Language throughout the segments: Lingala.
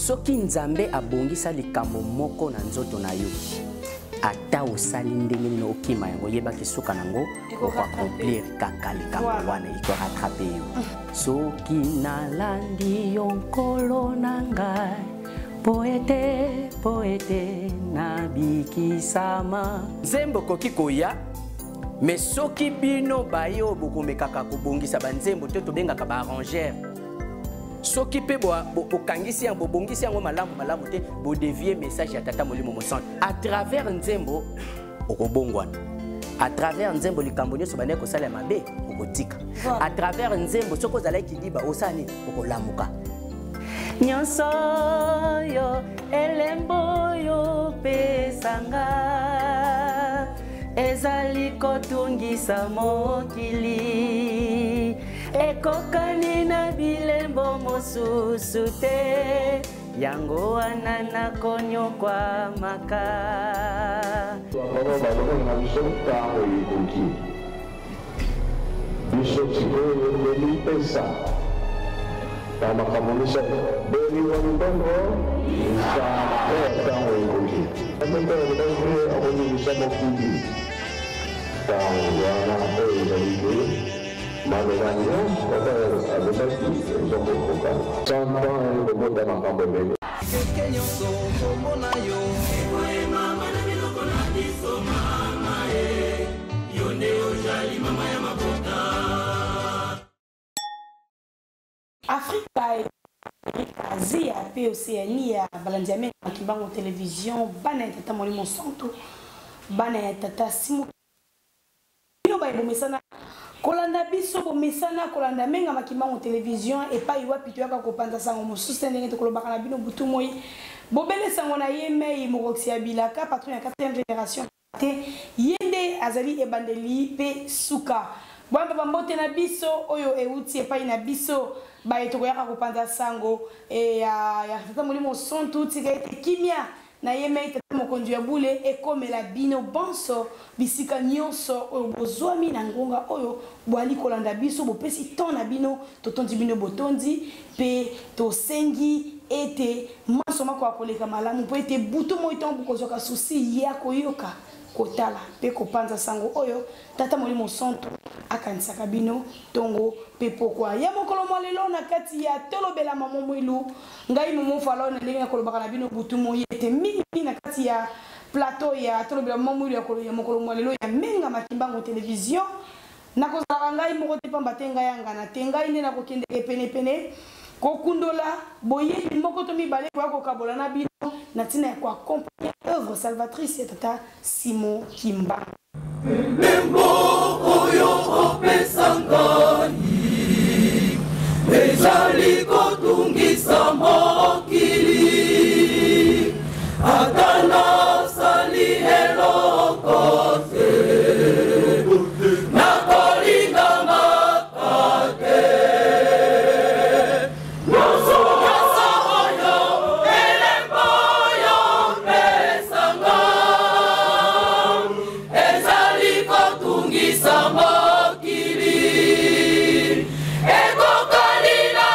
Soki Nzambe abongisa likambo moko na nzoto na yo, ata osali ndenge nini okima yango, yebaki suka nango okoaccomplir kaka likambo wana, ekorattrape yo. Soki nalandi yo Nkolo na ngai, po ete po ete nabikisama. Nzembo ekoki koya, mais soki bino baye oyo bokomekaka kobongisa banzembo to tobengaka ba arrangeur, soki mpe bokangisi yango, bobongisi yango malamu malamu te, bodevie message ya Tata Molimo Mosantu. À travers nzembo okobongwana, à travers nzembo likambo nyonso bandaki kosala ya mabe okotika, à travers nzembo soki ozalaki kidiba osala nini, okolamuka. Nyonso oyo elembo oyo opesanga ezali kotungisa mokili, ekokani na bilembo mosusu te, yango wana nakonyokwamaka. Balongo na biso ntango ekoki, biso sikoyo tomipesa na makambo misato: bolingo, mibongo, misala. Ntango ekoki, mpe akolingisa mokili. Ntango wana oyo ezali te, maloba nyonso Papa alobaki eza kokoka. 100 ans ekobota makambo ebele. Keke nyonso kombo na yo ekoyemama na minoko na biso, mama e, yo nde ozali mama ya mabota. Afrika, Azia mpe Océanie, balandi ya Menga Kimbangu Télévision, bana ya Tata Molimo Santo, bana ya Tata Simo, bino baye bomesana kolanda biso, bomesana kolanda Menga Makimbangu Télévision, epai wapi toyaka kopanza sango mosusu te ndenge tokolobaka na bino butu moi, bobele sango na ye mei mokokisi ya bilaka, patron ya 4e génération te, ye nde azali ebandeli mpe suka. Bwamba bambote na biso oyo euti epai na biso baye tokoyaka kopanza sango ya Tata Molimo Santu. Tika ete kimia na ye mei Tata Mokonzi ya bule ekomela bino bonso bisika nyonso oyo bozwami na ngonga oyo boali kolanda biso. Bopesi temps na bino, totondi bino botondi mpe tosengi ete manso makoka koleka malamu, mpo ete butu moi ntango bokozwaka susi ya koyoka, kotala mpe kopanza sango oyo Tata Molimo Santu akanisaka bino ntongo mpe pokwa ya mokolo mwa lelo na kati ya Tolobela Mamo Mwilu. Ngai Momo Falon, na ndenge nakolobaka na bino butu moi ete mingi na kati ya plateau ya Tolobela Mamo Mwilu ya mokolo mwa lelo ya Menga Makimbangu Télévision, nakozalaka ngai moko te, pamba te ngai yangana te, ngai nde nakokendeke penepene kokundola boyebi moko to mibale koya kokabola na bino na ntina ya koaccompagne œuvre salvatrice ya Tata Simon Kimbangu. Elembo oyo opesa ngai ezali kotungisa mokili, ata nasali eloko te, nakolingamaka te. Nyonso oyo elembo oyo opesa ngai ezali kotungisa mokili, ekokani na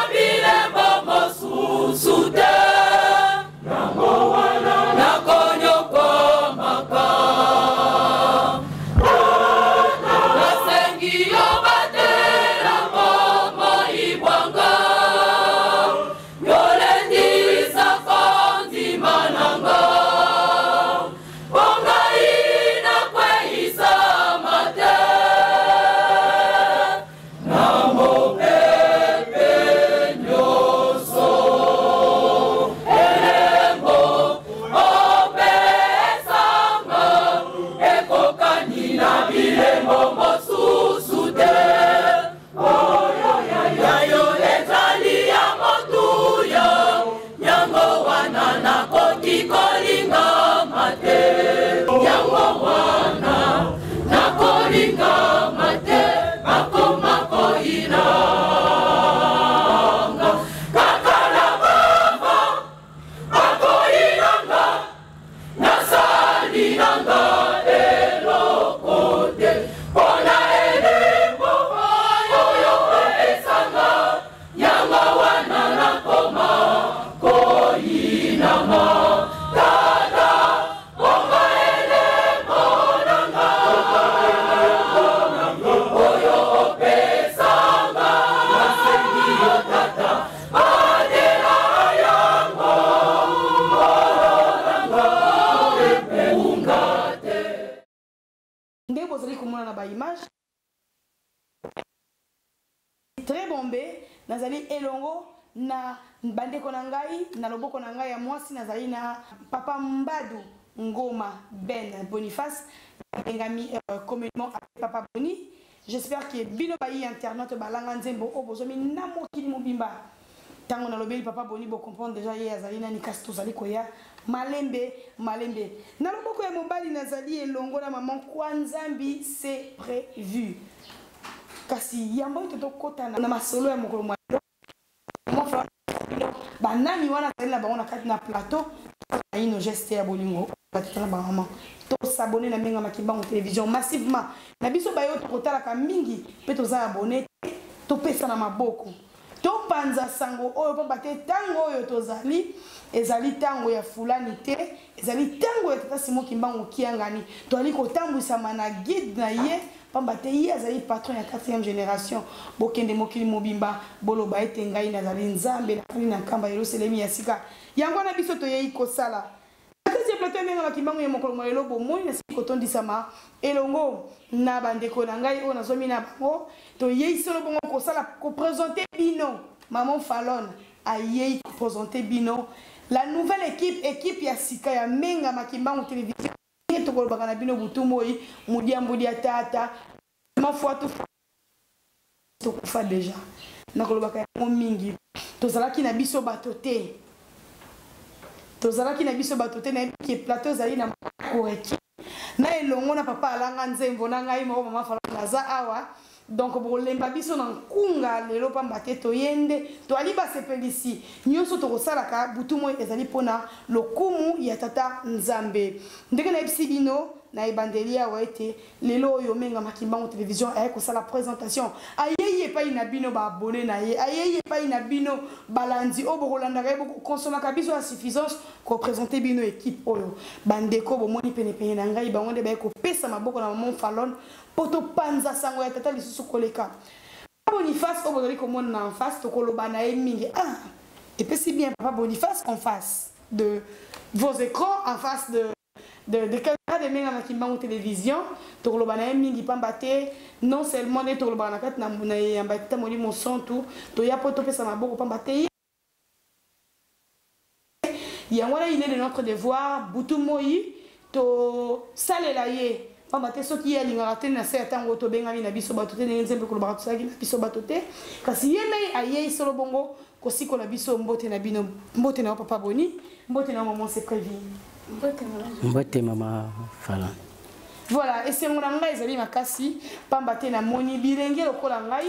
Ndenge bozali komona na ba image très bombe, nazali elongo na bandeko na ngai. Na loboko na ngai ya mwasi nazali na papa Mbadu Ngoma Ben Boniface, abengami communément papa Boni. J'espère que bino bayi internaute balanga nzembo oyo bozomi na mokili mobimba. Ntango nalobeli papa Boni, bocomprendre déjà ye azali nani, kasi tozali koya malembe malembe. Na loboko ya mobali nazali elongo na maman Kwanzambi, c'est prévu. Kasi yambo ete tokota na masolo ya mokolo mwa banani wana azali na bango na kati na plateau, ino geste ya bolingo batata na bamama, tosabone na Menga Makimbangu Télévision massivement. Na biso bayo tokotalaka mingi mpe toza abone te, topesa na maboko, topanza sango oyo, pamba te ntango oyo tozali ezali ntango ya fulani te, ezali ntango ya tata Simon Kimbangu Kiangani. Toali kotambwisama na guide na ye, pamba te ye azali patron ya 4e génération. Bokende mokili mobimba, boloba ete ngai nazali Nzambe, nafandi na nkamba Yerusalemi ya sika. Yango wana biso toyei kosala na kati ya plateau ya Menga Makimbangu ya mokolo mwa lelo. Bomoi nasili kotondisama elongo na bandeko na ngai oyo nazwami na bango. Toyei solo bongo kosala kopresente bino maman Falone, ayei kopresente bino la nouvelle équipe, équipe ya sika ya Menga Makimbangu Télévision. Tokolobaka na bino butu moi modiambodi ya tata mafwa tokufa deja, nakolobaka yango mingi. Tozalaki na biso bato te, tozalaki na biso bato te. Nayebi ke plateau ezali na koreki na elongo na papa alanga nzembo na ngai moko mama Falone naza awa. Donc bokolemba biso na nkunga lelo, pamba te toye nde toali basepelisi. Nyonso tokosalaka butu moi ezali mpona lokumu ya tata Nzambe. Ndenge nayebisi bino na ebandeli awa ete lelo oyo Menga Makimbangu Télévision aye kosala présentation, ayei epai na bino baabone na ye, ayei epai na bino balandi oyo bokolandaka ye, bokokonsomaka biso ya suffisance, koprésente bino équipe oyo. Bandeko bomoni penepene na ngai, bango nde baye kopesa maboko na maman Falone mpo topanza sango ya tata lisusu koleka. Boniface oyo bozali komona na en face, tokoloba na ye mingi. Ah, epesi bien papa Boniface en face de vos écrans, en face de caméra de Menga Makimbangu Télévision. Tokoloba na ye mingi, pamba te non seulement nde tokolobaka na kati na eyamba tata Molimo Santu, toya mpo topesa maboko, pamba te yango wana il est de notre devoir butu moi tosalela ye, pamba te soki ye alingaka te na se ya ntango tobengami na biso bato te, ndenge Nzambe kolobaka tosalaki na biso bato te, kasi ye mei ayei solo bongo kosikola biso. Mbote na bino, mbote na yo papa Boni, mbote na yo maman C'est prévu. Mbote mama Fala. Voilà, esengo na ngai ezali makasi, pamba te namoni bilenge lokola ngai.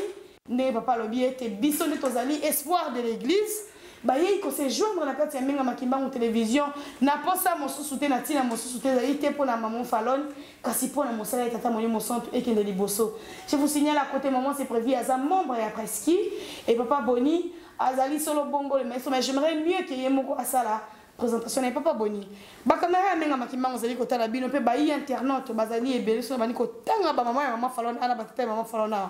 Ndenge papa alobi ete biso nde tozali espoir de l'église, bayei kose joindre na kati ya Menga Makimbangu Télévision na posa mosusu te, na ntina mosusu te, ezali te mpo na maman Falone, kasi mpo na mosala ya tata Molimo Santu ekende liboso. Je vous signale, à côté, maman C'est prévu aza membre ya Preski et papa Boni azali solo bongo le maestro, mais j'aimerais mieux que ye moko asala présentation na ye. Papa Boni, bakamera ya Menga Makimbangu ozali kotala bino mpe bayi internaute bazali ebele. So bandi kotanga bamama ya mama Falone ana batata ya mama Falone awa,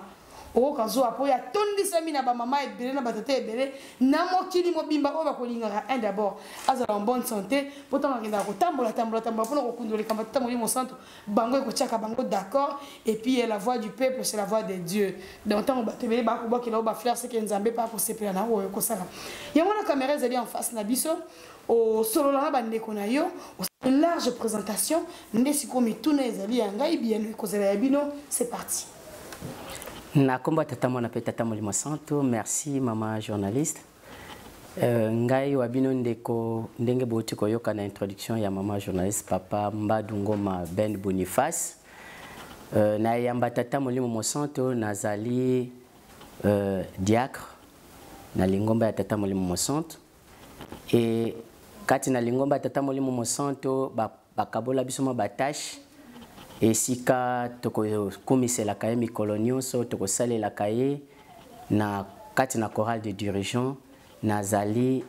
okoka zuwa mpo ya tondisami na bamama ebele na batata ebele na mokili mobimba oyo bakolingaka un d'abord azala en bonne santé, mpo ntango akendaka kotambola tambola tambola mpona kokundola likambo tata Molimo Santo, bango ekotiaka bango d'accord. Et puis la voix du peuple, c'est la voix de Dieu. Donc ntango bato ebele bakobwakela oyo bafleur, seke Nzambe mpe akosepela na oyo ekosala yango. Wana caméra ezali en face na biso, osolola na bandeko na yo large présentation. Nde sikoyo mituna ezali ya ngai, biyano ekozala ya bino. C'est parti. Na kombo ya tata, mwana mpe tata Molimo Santo, merci mama journaliste. Ngai wa bino ndeko, ndenge bouti koyoka na introduction ya mama journaliste, papa Mbadu Ngoma Ben Boniface. Na eyamba tata Molimo Mosanto, nazali diacre na lingomba ya tata Molimo Mosanto. E kati na lingomba ya tata Molimo Mosanto, bakabola biso mwa batâches esika tokokumiselaka ye mikolo nyonso, tokosalelaka ye. Na kati na chorale de dirigeant, nazali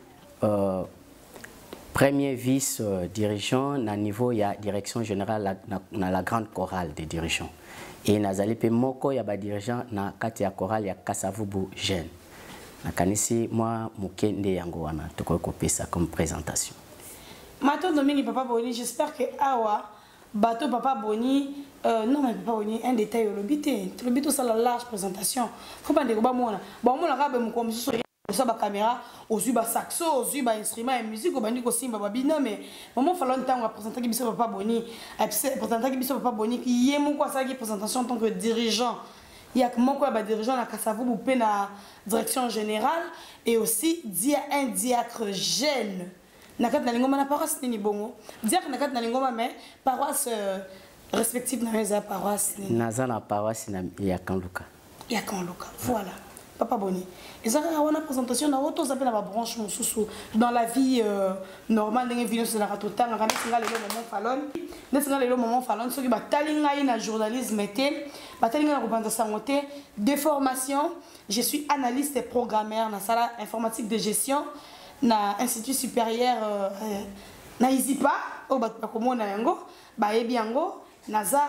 premier vice dirigeant na niveau ya direction générale na la grande chorale de dirigeants, e nazali mpe moko ya badirigeant na kati ya chorale ya Kasavubu Jeune. Nakanisi mwa moke nde yango wana tokoki kopesa comme présentation. Matondo mingi papa Boni. J'espère que awa bato papa Boni Euh, non mais papa oni un détail olobi te tolobi tosala large présentation fo bandeko bamona bamona kaka be mokolo mosusu osa bacaméra ozwi basaxo ozwi bainstrument ya musique obandi kosimba babina mais maman falon ntango apresentaki biso papa boni apresentaki biso papa boni ye moko asalaki présentation en tant que dirigeant ya moko ya badirigeant na kasavubu mpe na direction générale et aussi dia un diacre jeune na kati na lingomba na paroisse nini bongo diacre na kati na lingomba mais paroisse euh, respective na yo eza paroisse nini naza na paroisse na ya kanluka ya kanluka voilà papa boni eza kaka wana présentation na yo toza mpe na babranche mosusu dans la vie euh, normale ndenge vi nyonso ezalaka totangaka neti nga lelo maman falon neti nga lelo maman falon soki batali ngai na journalisme te batali ngai na kopanza sango te de formation je suis analyste et programmeur nasala informatique de gestion na institut supérieur euh, euh, na izipa oyo bato bakomona yango bayebi yango naza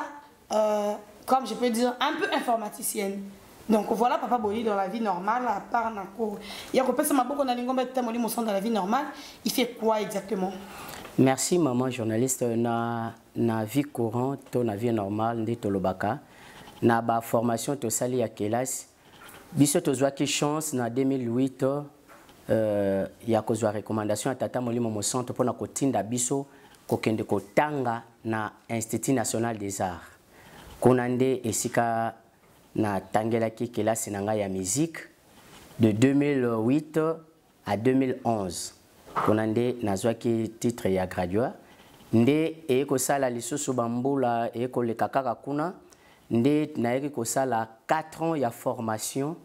euh, comme je peux dire un peu informaticienne donc voilà papa boli dans la vie normale à part na ko ya kopesa maboko na lingomba tata molimo dans la vie normale il fait quoi exactement merci maman journaliste na na vie courante to na vie normale nde tolobaka na ba formation tosali ya kelasi biso tozwaki chance na 2008 euh, ya kozwa recommandation ya tata molimo mosanto mpo na kotinda biso kokende kotanga na institut national des arts kuna nde esika natangelaki kelasi na ngai ya musique de 2008 à 2011 kuna nde nazwaki titre ya graduat nde eye kosala lisusu bambula eye koleka kaka kuna nde nayaki kosala 4 ans ya formation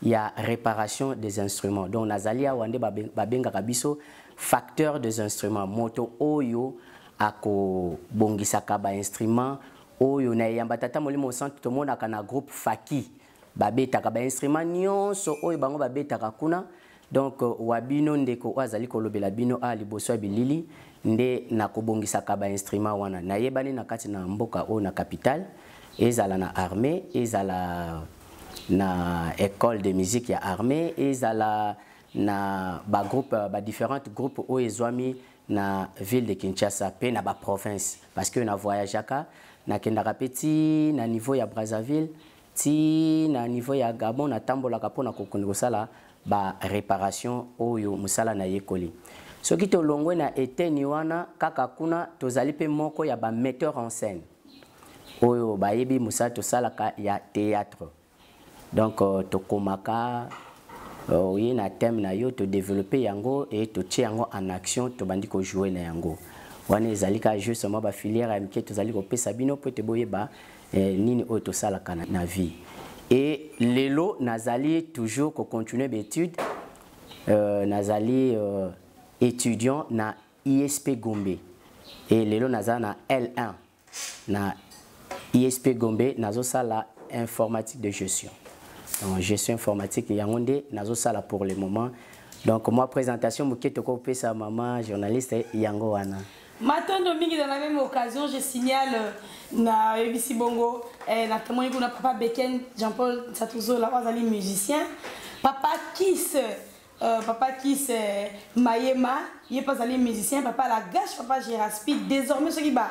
ya réparation des instruments donc nazali awa nde babengaka biso facteur des instruments moto oyo akobongisaka bainstrument oyo na eyamba tata molimo santu tomonaka na groupe faki babetaka bainstrument nyonso oyo bango babetaka kuna donc euh, wa bino ndeko oyo azali kolobela bino awa liboso ya bilili nde nakobongisaka bainstrument wana nayebani na kati na mboka oyo na capitale ezala na armée ezala na école de musique ya armée ezala na bagroupe badifférentes groupes oyo ezwami na ville de Kinshasa pe na ba province parce que na voyageaka nakendaka pe ti na niveau ya Brazzaville ti na niveau ya Gabon natambolaka mpo na kokende kosala ba réparation oyo mosala nayekoli soki tolongwe na eteni wana kaka kuna tozali mpe moko ya ba metteur en scène oyo bayebi mosala tosalaka ya théâtre donc euh, tokomaka euh, oye na thème na yo todeveloppe yango e totie yango en action tobandi kojoue na yango wana ezali kaka justement bafilière ya mike tozali kopesa bino mpo ete boyeba eh, nini oyo tosalaka na, na vie e lelo nazali toujours kocontinue baétude euh, nazali euh, étudiant na isp gombe e lelo naza na l1 na ISP Gombe nazosala informatique de gestion donc gestion informatique yango nde nazosala pour le moment donc moi présentation moke tokopesa mama journaliste yango wana matondo mingi dans la même occasion je signale euh, na yebisi bongo eh, na tomoni kuna papa beken jean-paul nsatuzola oyo azali musicien papa kis Euh, papa Kiss euh, Mayema, il est pas allé musicien, papa la gâche, papa Géraspi. Désormais, ceux qui ba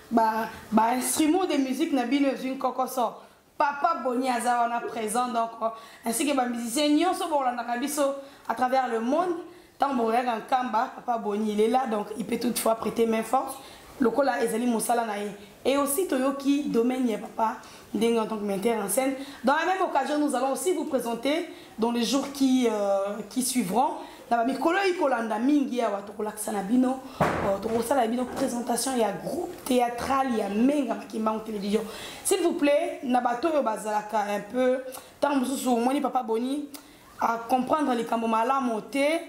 ba ba instrument de musique na bino une kokoso. Papa Boni aza wana présent donc euh, ainsi que ba musicien nyonso bolandaka biso à travers le monde. Tant boyaka Nkamba, papa Boni il est là donc il peut toutefois prêter main forte. Lokola ezali mosala na ye. Et aussi toyoki domaine ya papa ndenge en tant que metteur en scène. Dans la même occasion, nous allons aussi vous présenter dans les jours qui, euh, qui suivront na bamikolo ikolanda mingi awa tokolakisa na bino euh, tokosala bino présentation ya groupe théâtral ya menga makimbangu télévision s'il vous plaît na bato oyo bazalaka un peu ntango mosusu omoni papa boni acomprendre likambo malamu te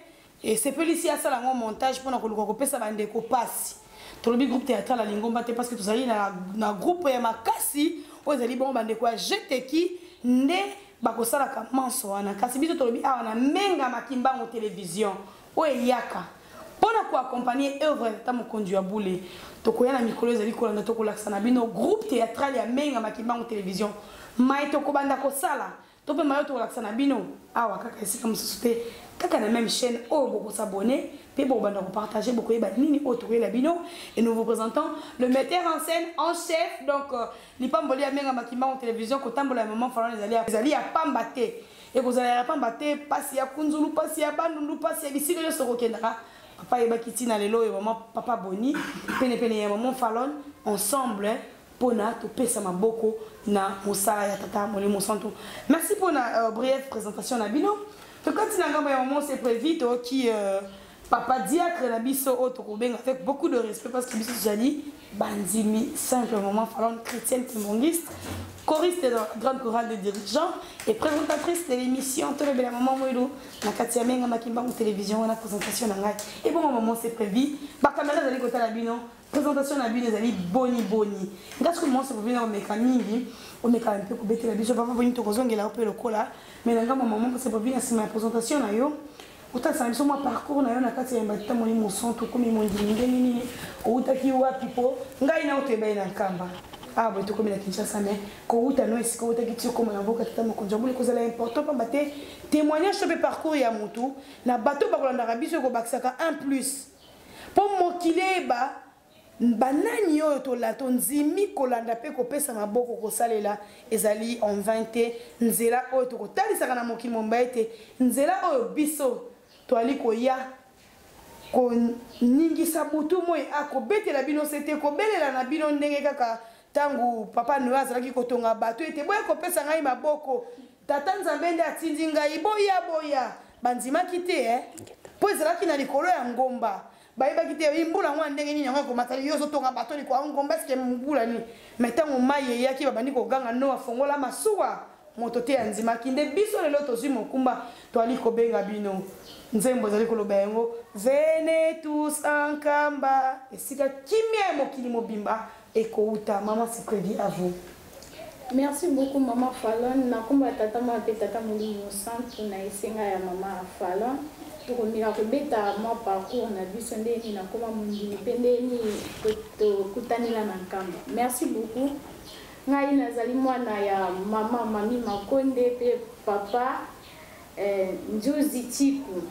esepelisi asala yango montage mpona koluka kopesa bandeko mpasi tolobi groupe théâtral ya lingomba te parce que tozali na, na groupe ya makasi oyo ezali bongo bandeko ya jeteki nde bakosalaka manso wana kasi biso tolobi awa na menga makimbango télévision oyo eyaka mpo na koaccompagne œuvre ya tata mokonzi ya bule tokoya na mikolo ezali kolanda tokolakisa na bino groupe théâtral ya menga makimbango télévision mai tokobanda kosala To mpe mayo tokolakisa na bino awa kaka esika mosusu te, kaka na même chaîne oyo bokosabone mpe bokobanda kopartage, bokoyeba nini oyo tokoyela bino. Et nous vous présentons le metteur en scène en chef, donc lipamboli ya Menga Makimbangu Télévision. Kotambola ya maman Falon ezali ya pamba te, ekozala ya pamba te. Pasi ya Kunzulu, pasi ya Bandundu, pasi ya bisika nyonso kokendaka, papa ayebaki ntina lelo oyo mama papa Boni penepene ya maman Falon ensemble mpona topesa maboko na mosala ya Tata Molimo Santu. Merci mpona brève présentation na bino. Tokati na ngambo ya maman C'est Prévu, toyoki papa diacre na biso oyo tokobenga avec beaucoup de respect, parce que biso tozali bandimi simple. Maman Falon, chrétienne kimbanguiste, choriste dans la grande chorale de dirigeants et présentatrice de l'émission Tolobela Maman Moilu na kati ya Menga Makimbangu Télévision. Wana présentation na ngai. Ebongo maman C'est Prévu, bacaméra ezali kotala bino, présentation na bino ezali boni boni? Nga soki maman C'est Prévu na omeka mingi, omeka mpe kobetela biso. Papa Boni, tokozongela mpe lokola, mais na ngambo maman C'est Prévu, na nsima ya présentation na yo, otalisa na biso mwa parcours na yo na kati ya Tata Molimo Santu. Okomi mondimi ndenge nini? Outaki wapi? Mpo ngai na otoyeba ye na Nkamba, awa boye tokomi na Kinshasa, mais kouta no esika outaki ti okóma na mboka Tata Mokonzi ya Mbula ekozala important, pamba te témoignage to mpe parcours ya motu na bato bakolandaka biso ekobakisaka un plus mpo mokili eyeba banani oyo tondimi kolanda mpe kopesa maboko kosalela. Ezali en vain te nzela oyo tokotalisaka na mokili momba ete nzela oyo biso toali koya koningisa butu moi, akobetela bino se te, kobelela na bino ndenge kaka ntango papa Noe azalaki kotonga bato ete boya kopesa ngai maboko, Tata Nzambe nde atindi ngai, boya boya. Bandimaki te, eh? Mpo ezalaki na likolo ya ngomba, bayebaki te mbula yango ya ndenge nini yango ekomata. Yo ozotonga bato likolo ya ngomba, eske mbula nini? Mais ntango mai eyaki, babandi koganga: "No, afongola masuwa!" Moto te andimaki. Nde biso lelo tozwi mokumba, toali kobenga bino. Nzembo ezali koloba yango: "Venez tous en Nkamba", esika kimia ya mokili mobimba ekouta. Mama C'est Prévu, à vous. Merci beaucoup, Mama Falon. Nakomba Tata mwana mpe Tata Molimo Santu. Na esenga ya Mama Falon, tokomeka kobeta mwa parcours na biso, ndenge nini nakoma mondimi mpe ndenge nini tokutanela na Nkamba. Merci beaucoup. Ngai nazali mwana ya mama Mami Makonde mpe papa Nzuzi Tiku.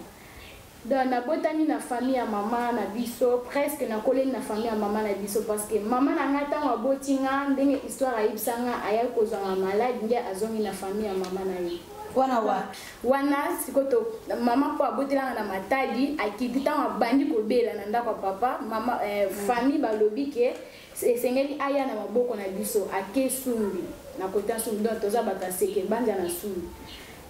Donc nabotami na famille ya mama na biso, presque nakoleli na famille ya mama na biso, parce que mama na ngai, ntango aboti nga, ndenge histoire ayebisa nga, ayaki kozwanga malade, nde azongi na famille ya mama na ye. Wana wapi? Wana sikoyo mama mpo abotelanga na Matadi. Akiti, ntango abandi kobela na ndako ya papa, mama famille balobi ke esengeli aya na maboko na biso. Ake Sumbi, na kota Sumbi. Donc toza bato ya Seke Banja na Sumbi.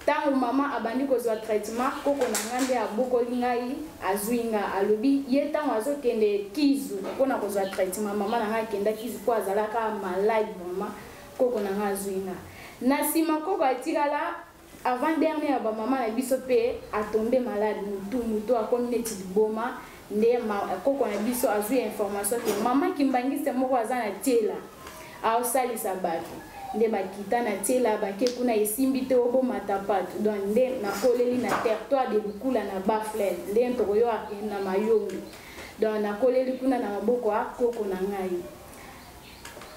Ntango mama abandi kozwa traitement, koko na ngai nde abokoli ngai, azwi nga. Alobi ye ntango azokende Kizu mpona kozwa traitement, mama na ngai akenda Kizu mpo azalaka malade vraiment, koko na ngai azwi nga. Na nsima koko atikala avant dernier ya bamama na biso mpe atombe malade, mutu mutu akomi neti liboma. Nde koko na biso azwi information ke mama kimbangiste moko aza na Tiela, aosalisa bato. Nde bakita na Tiela, bake kuna, esimbi te, obomata pato. Donc nde nakoleli na territoire de Lukula, na Baflel, nde tokoyo na Mayombe. Donc nakoleli kuna na maboko ya koko na ngai.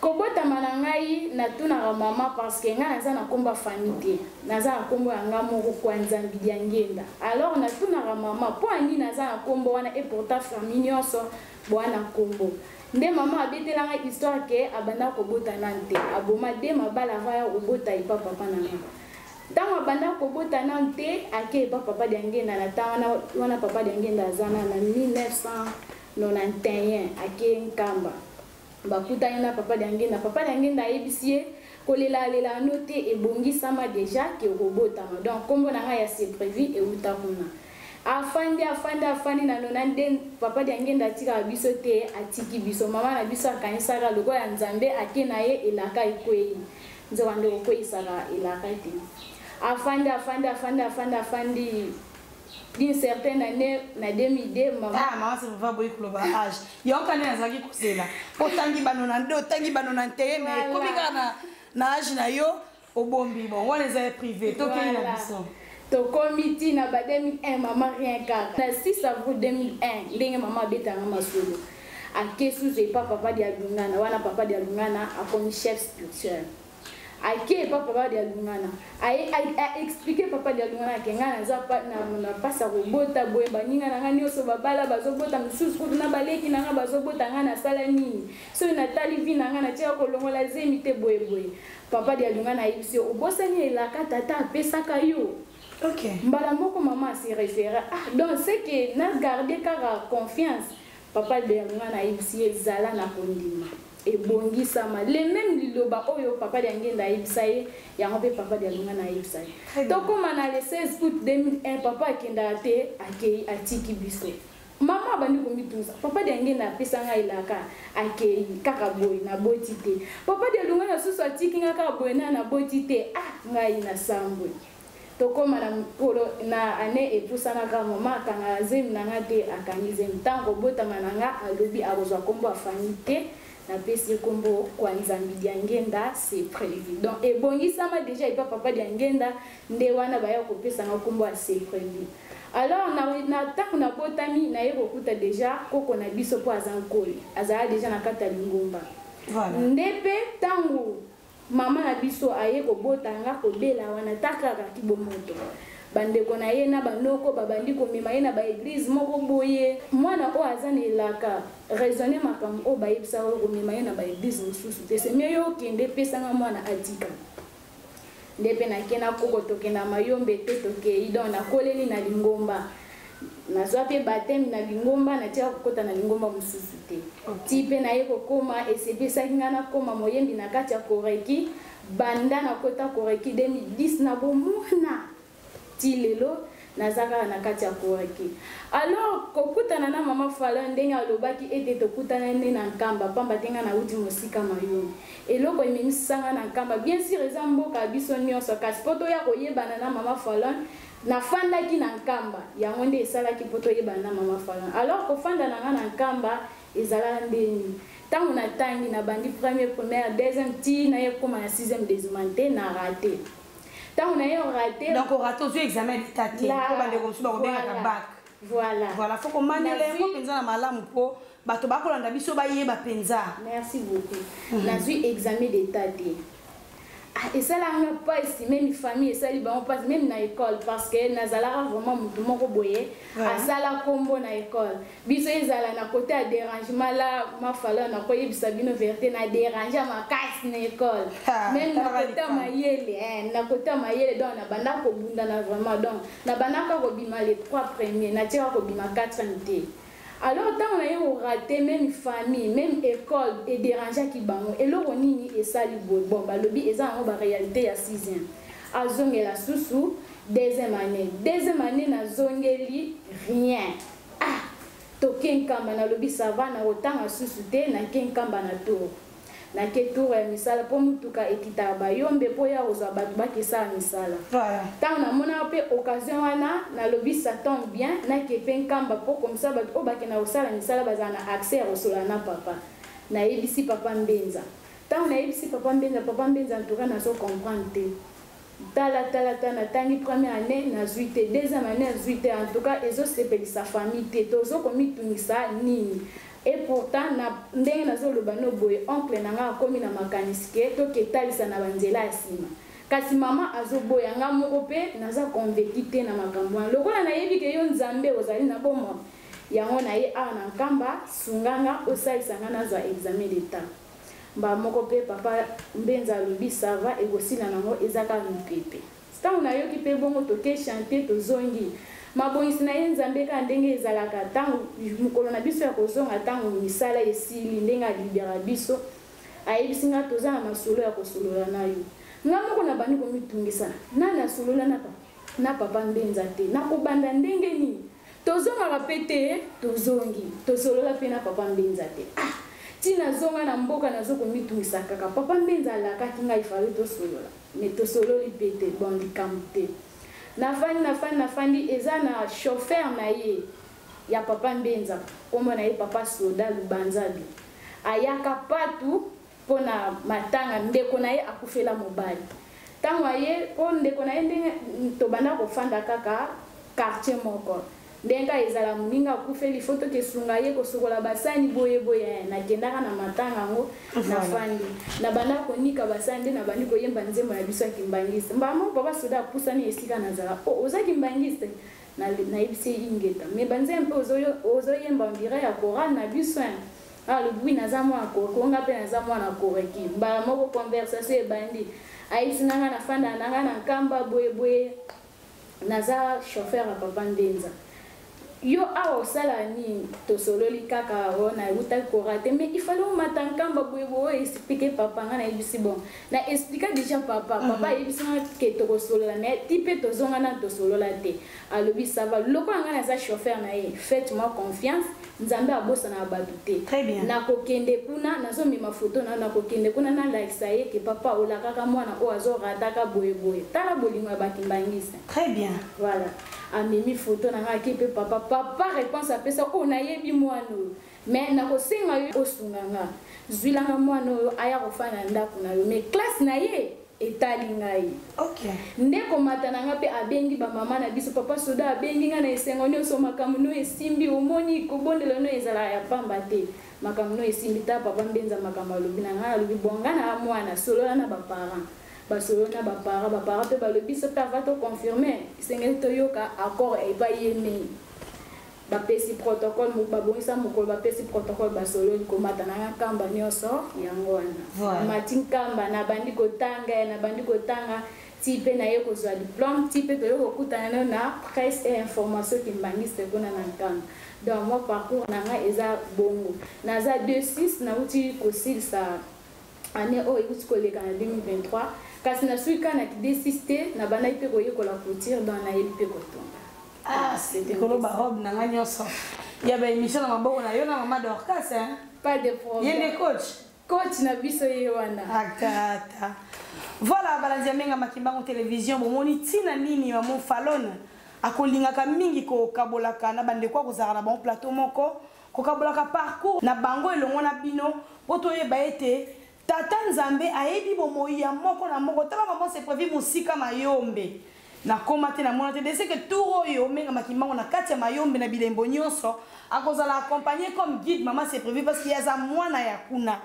Kobotama na ngai, natunaka mama, parce que ngai naza na nkombo ya famille te, naza na nkombo ya ngai moko, kwa Nzambi ya Ngenda. Alors natunaka mama mpo ani naza na nkombo wana, et pourtant famille nyonso boa na nkombo. Nde mama abetela ngai histoire ke abanda kobota nanu te, aboma de mabala ava ya kobota epa papa na ngai. Ntango abanda kobota nanu te, ake epa papa Diangenda. Na ntango wana, wana papa Diangenda aza na 1991, ake Nkamba, bakutani na papa Diangenda. Papa Diangenda ayebisi ye kolela alela no te, ebongisama déjà ke okobotama. Donc nkombo na ngai ya C'est Prévu euta kuna. Afandi, afandi, afandi na nona nde papa Diangenda atikaka biso te, atiki biso. Mama na biso akanisaka lokola Nzambe ake na ye, elaka ekwei. Nzoka nde kokweyisaka elaka te. Afandi, afandi, afandi, afandi, afandi. D'une certaine année, na 2002, mama Ah, mama, c'est va boyi koloba âge yoka nde nazalaki kozela. Otangi bano na nde otangi bano na nteye, mais ekomi kaka na âge na yo, obombi. Bon, wana eza ya privé, tokei na biso. Tokomi ntina ba 2001, mama rien kaka na 6 avril 2001, ndenge mama abetanga masolo, ake susu epa papa Dialungana. Wana papa Dialungana akomi chef spirituel. Ake epa papa Dialungana, aye aexpliquer papa Dialungana ke ngai naza na mpasi ya kobota boye, baninga na ngai nyonso babala bazobota, mosusu kutu na baleki na ngai bazobota, ngai nasala nini? Soki natali vie na ngai, natiaka kolongola zemi te boye boye. Papa Dialungana ayebisi yo, obosani elaka tata apesaka yo. Mbala moko mama ase référé, ah donc c'est que na garde kaka confiance. Papa Dialungana ayebisi ye, zala na kondima, ebongisama. Le même liloba oyo papa Diangenda ayebisa ye, yango mpe papa Dialungana ayebisa ye. Tokóma na le 16 août 2001, papa akendaka te, akei atiki biso. Mama abandi komitunza, papa Diangenda apesa ngai elaka, akei kaka boye, naboti te. Papa Dialungana susu atiki ngai kaka boye, na naboti te. Ah, ngai nasambwe. Tokóma na mokolo na ane epusanaka, mama akangaka zemi na nga te, akangi zemi. Ntango kobotama na nga, alobi akozwa nkombo ya famille te, napesi ye nkombo kwa Nzambi Diangenda, c'est prévu. Donc ebongisama déjà epa papa Diangenda, nde wana baya kopesanga nkombo ya c'est prévu. Alors na ntango nabotami, naye kokuta déjà koko na biso, mpo aza nkoli, azala déjà na kati ya lingomba. Nde mpe ntango mama na biso aye kobota nga, kobela wana ta kaka kibomoto, bandeko na ye na banoko babandi komema ye na baéglise moko boye. Mwana oyo aza na elaka, raisonne makambo oyo bayebisaka oyo, komema ye na baéglise mosusu te, c'est mieux yo okende, epesanga mwana atika. Nde mpe nake na koko, tokenda Mayombe te, tokei. Donc nakoleli na lingomba, nazwa mpe baptême na lingomba, natika kokɔta na lingomba mosusu te. Ti mpe naye kokóma, esepesaki ngai nakóma moyembi na kati ya Koreki. Banda nakɔta Koreki 2010 na bomwana ti lelo, naza kaka na kati ya Koreki. Alors kokutana na mama Fala, ndenge alobaki ete tokutana nde na Nkamba, pamba te ngai nauti mosika Mayombe. Eloko ememisanga na Nkamba, bien sûr eza mboka ya biso nyonso, kasi mpo toya koyebana na mama Falon, nafandaki na Nkamba, yango nde esalaki mpo toyebana na mama Falon. Alors kofanda na nga na Nkamba ezalaka ndeni? Ntango natangi, nabandi premier primaire, deuxième, ti naye kóma na sixième déshumante, na raté. Ntango naye raté, Donc oraté, ozwi examen d'état te, mpo bandeko mosusu bakobengaka bac. Voilà. Voilà, faut komanela yango mpenza na malamu mpo bato bakolanda biso bayeba mpenza. Merci beaucoup. Nazwi examen d'état te. Ah, esalanga mpasi, même famille esali bango mpasi, même na école, parce que nazalaka vraiment motu moko boye asala nkombo na école. Biso ezala na côté ya dérangement la mafala, nakoyebisa bino vérité, na dérange makasi na école, même na côté ya mayele, na côté ya mayele. Donc nabanda kobundana vraiment, donc nabandaka kobima les trois premiers, natiaka kobima quatrième te. Alors ntango naye korater, même famille, même école edérangeaki bango. Eloko nini esali boye? Bon, balobi eza yango baréalité ya sixième, azongela susu deuxième année. Deuxième année nazongeli, rien. Ah, toke Nkamba, nalobi ça va, nakotanga susu te. Nake Nkamba na tour, nake tour ya misala, mpo mutuka ekitaka Bayombe mpo ya kozwa bato bakesala misala. Ntango namonaka mpe occasion wana, nalobi ça tombe bien, nake mpe Nkamba, mpo comme ça bato oyo bakenda kosala misala bazala na accès ya kosolola na papa. Nayebisi papa Mbenza. Ntango nayebisi papa Mbenza, papa Mbenza, en tout cas nazo comprendre te, tala tala tala, natangi première année, nazwi te, deuxième année nazwi te, en tout cas ezosepelisa famille te, tozokomitungisa nini? Et pourtant na ndenge nazoloba no boye, oncle na nga akomi na makanisi ke toketalisa na banzela ya nsima, kasi mama azoboya. Nga moko mpe naza convaincu te na makambo wana. Lokola nayebi ke yo Nzambe ozali na bomoi, yango na ye awa na Nkamba, sunganga, osalisa nga nazwa examen d'état. Mbala moko mpe papa Mbenza alobi ça va, ekosila nango, eza kaka mipepe. Ntango nayoki mpe bongo, toke chantier, tozongi mabongisi na ye Nzambe kaka ndenge ezalaka. Ntango mokolo na biso ya kozonga, ntango misala esili, ndenge alibera biso, ayebisi nga toza na masolo ya kosolola na yo. Nga moko nabandi komitungisa, nani asolola na papa Mbenza te, nakobanda ndenge nini? Tozongaka mpe te, tozongi, tosolola mpe na papa Mbenza te. Ah, ntina zonga na mboka, nazokomitungisa kaka. Papa Mbenza alakaki ngai fale tosolola, mais tosololi mpe te. Bon, likambo te. Nafandi, nafandi, nafandi. Eza na chauffeur na ye ya papa Mbenza, nkombo na ye papa Soda Lubanzabi, ayaka patu mpo na matanga ndeko na ye akufela mobali. Ntango aye mpo ndeko na ye, ndenge tobanda kofanda kaka quartier moko. Ndenge kaka ezala moninga akufeli fo tokesunga ye kosukola basani boye boye. Eh, nakendaka na matanga yango, nafandi, nabanda konika basani, nde nabandi koyemba nzembo na biso ya kimbangiste. Mbala moko papa soda apusani esika nazala: "O, oza kimbangiste?" Nayebisi ye: "Ingeta." "Mais banzembo mpe ozoyemba on dirait ya chorale na biso." Alobi: "Oui, naza mwana koreki, nga mpe naza mwana koreki." Mbala moko conversation ebandi. Ayebisi na nga nafandaka na nga na Nkamba boyeboye, naza chauffeur ya papa Mbenza. "Yo awa osala nini?" Tosololi kaka oyo nautaki korate. "Mais il fallait omata Nkamba boyeboye." Oyo expliquer papa, nga nayebisi: "Bon, na expliquer déjà papa." Papa ayebisi nga ke tokosolola na ye ti mpe tozonga na tosolola te. Alobi: "Ça va, lokola nga naza chauffeur na ye, faites moi confiance, Nzambe abosanaka bato te." Très bien. Nakokende kuna, nazomema foto na, nakokende kuna, nalakisa ye ke papa olakaka mwana oyo azorataka boyeboye. Tala bolingo ya bakimbangisa. Très bien. Voilà, amemi foto na ngai, ake mpe papa. Papa réponse apesa: "Oyo nayebi mwana oyo, mais nakosenga yo osunga nga, zwilanga mwana oyo aya kofanda na ndako na yo, mais classe na ye etali ngai." Nde komata na nga mpe abengi bamama na biso. Papa soda abengi nga na esengo nyonso: "Makambo no esimbi, omoni kobondela no ezalaka ya pamba te, makambo no esimbi. Ta papa Mbenza, makambo alobi na ngai." Alobi: "Bon, nga na mwana, solola na baparent." Basolola na baparent, baparent mpe balobi so mpe ava toconfirmer, esengeli toyoka accord epai ye mei. Bapesi protocole, babongisa mokolo, bapesi protocole, basololi. Komata na nga Nkamba nyonso yango wana. Mati Nkamba, nabandi kotanga, nabandi kotanga ti mpe naye kozwa diplôme, ti mpe toye kokutana no na Presse et Information Kimbangiste kuna na Nkamba. Donc moi, parcours na nga eza bongo. Naza 26, nauti kosilisa année oyo euti koleka na 2023, kasi nasuki kaka na D6 te, nabandaki mpe koyekola couture, donc nayebi mpe kotonga. Ah, likolo barobe na ngai nyonso ya baémission na maboko na yo na mama Dorcas, hein? Pas de problème. Ye nde coach. Coach na biso ye wana. Akata. Voilà, balandi ya Menga Makimbango Télévision, bomoni ntina nini mamo Falone akolingaka mingi kokabolaka na bandeko, akozalaka na bango plateau moko, kokabolaka parcours na bango elongo na bino, mpo toyeba ete tata Nzambe ayebi bomoi ya moko na moko. Tala mama C'est Prévu, mosika Mayombe nakóma te, namona te dese ke tour oyo Omenga Makimbango na kati ya Mayombe na bilembo nyonso akozala accompagné comme guide mama C'est Prévu, parce que ye aza mwana ya kuna,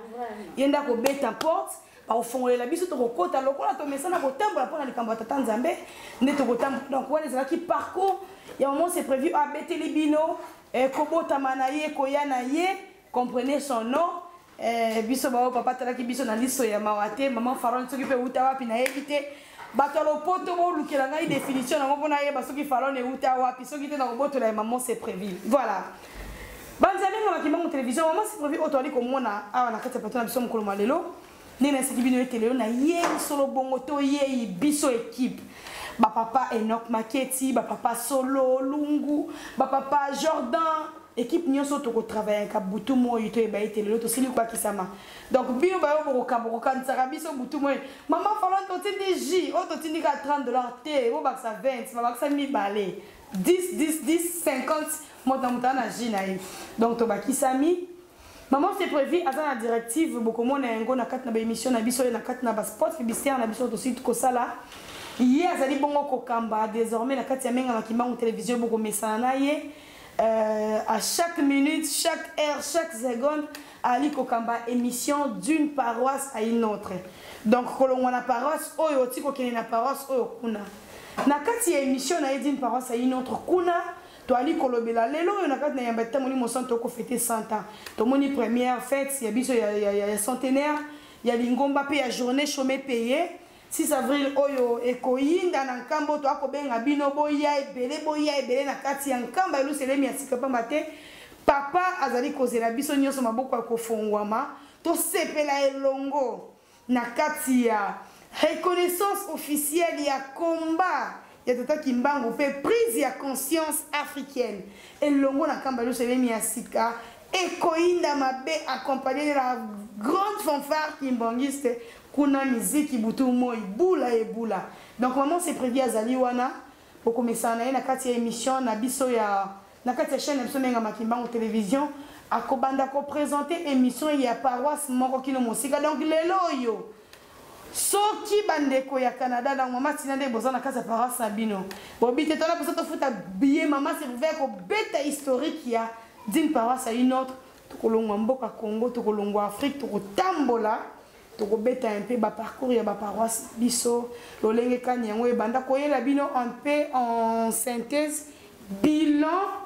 ye nde akobeta porte, bakofongolela biso, tokokota lokola tomesana kotambola mpo na likambo ya tata Nzambe nde tokotambola. Donc wana ezalaki parcours ya maman C'est Prévu oyo abeteli bino, kobotama na ye, koya na ye. Comprenez son nom. Biso bao papa atalaki biso na liso ya mawa te. Mama Faron, soki mpe euta wapi nayebi te. Bato ya lopoto bolukela ngai définition nango mpo nayeba soki Falon euta wapi. Soki te, na kobotola ya maman C'est Prévu. Voilà, banzambe nga Makimbango Télévision, maman C'est Prévu oyo toali komona awa na kati ya plateau na biso mokolo mwa lelo. Ndenge naseki bino ete lelo nayei solo bongo, toyei biso équipe, bapapa Enok Maketi, bapapa Solo Lungu, bapapa Jordan, équipe nyonso tokotravaillaka butu moi. Toyeba ete lelo tosili kobakisama. Donc bino bayo bokokamba, kokanisaka biso butu moi. Mama Falon, totindi j oyo totindi kaka 30 $ te, bobakisa 20, babakisa mibale, 10 10 10, 50, moto na moto aza na j na ye. Donc tobakisami. Maman C'est Prévu aza na directive, bokomona yango na kati na baémission na biso oyo, na kati na baspot publicitaire na biso tosili kosala. Ye azali bongo kokamba désormais na kati ya Menga Makimbangu Télévision. Bokomesana na ye à chaque minute, chaque heure, chaque seconde. Ali kokamba émission d'une paroisse à une autre, donc kolongwa na paroisse oyo oti kokende na paroisse oyo kuna. Na kati ya émission na ye d'une paroisse à une autre kuna, toali kolobela lelo oyo na kati na yamba ta Molimo Santo. Tokofêter 100 ans, tomoni première fête ya biso ya centenaire ya lingomba mpe ya journée chômé payé 6 avril oyo ekoyinda na Nkambo. Toakobenga bino, boya ebele, boya ebele na kati ya Nkamba Eluselemi ya sika, pamba te papa azali kozela biso nyonso, maboko ya kofongwama, tosepela elongo na kati ya reconnaissance officielle ya combat ya tata Kimbangu mpe prise ya conscience africaine elongo na Nkamba Eluselemi ya sika. Ekoyinda mabe, accompagné de la grande fanfare kimbangiste kuna, miziki butu moi, bula ebula. Donc maman C'est Prévu azali wana, bokomesana na ye na kati ya émission na biso ya na kati ya chaîne na biso Menga Makimbango Télévision. Akobanda koprésenter émission ya paroisse moko kino mosika. Donc lelo oyo Soki bandeko ya Canada na mama Tina nde boza na kati ya paroisse na bino, bobi te tona mposa tofuta billet, mama Sylvain kobeta historique ya d'une paroisse à une autre. Tokolongwa mboka Congo, tokolongwa Afrique, tokotambola, tokobeta un peu ba parcours ya ba paroisse na biso, lolenge kani yango ebanda koyela bino un peu en synthèse bilan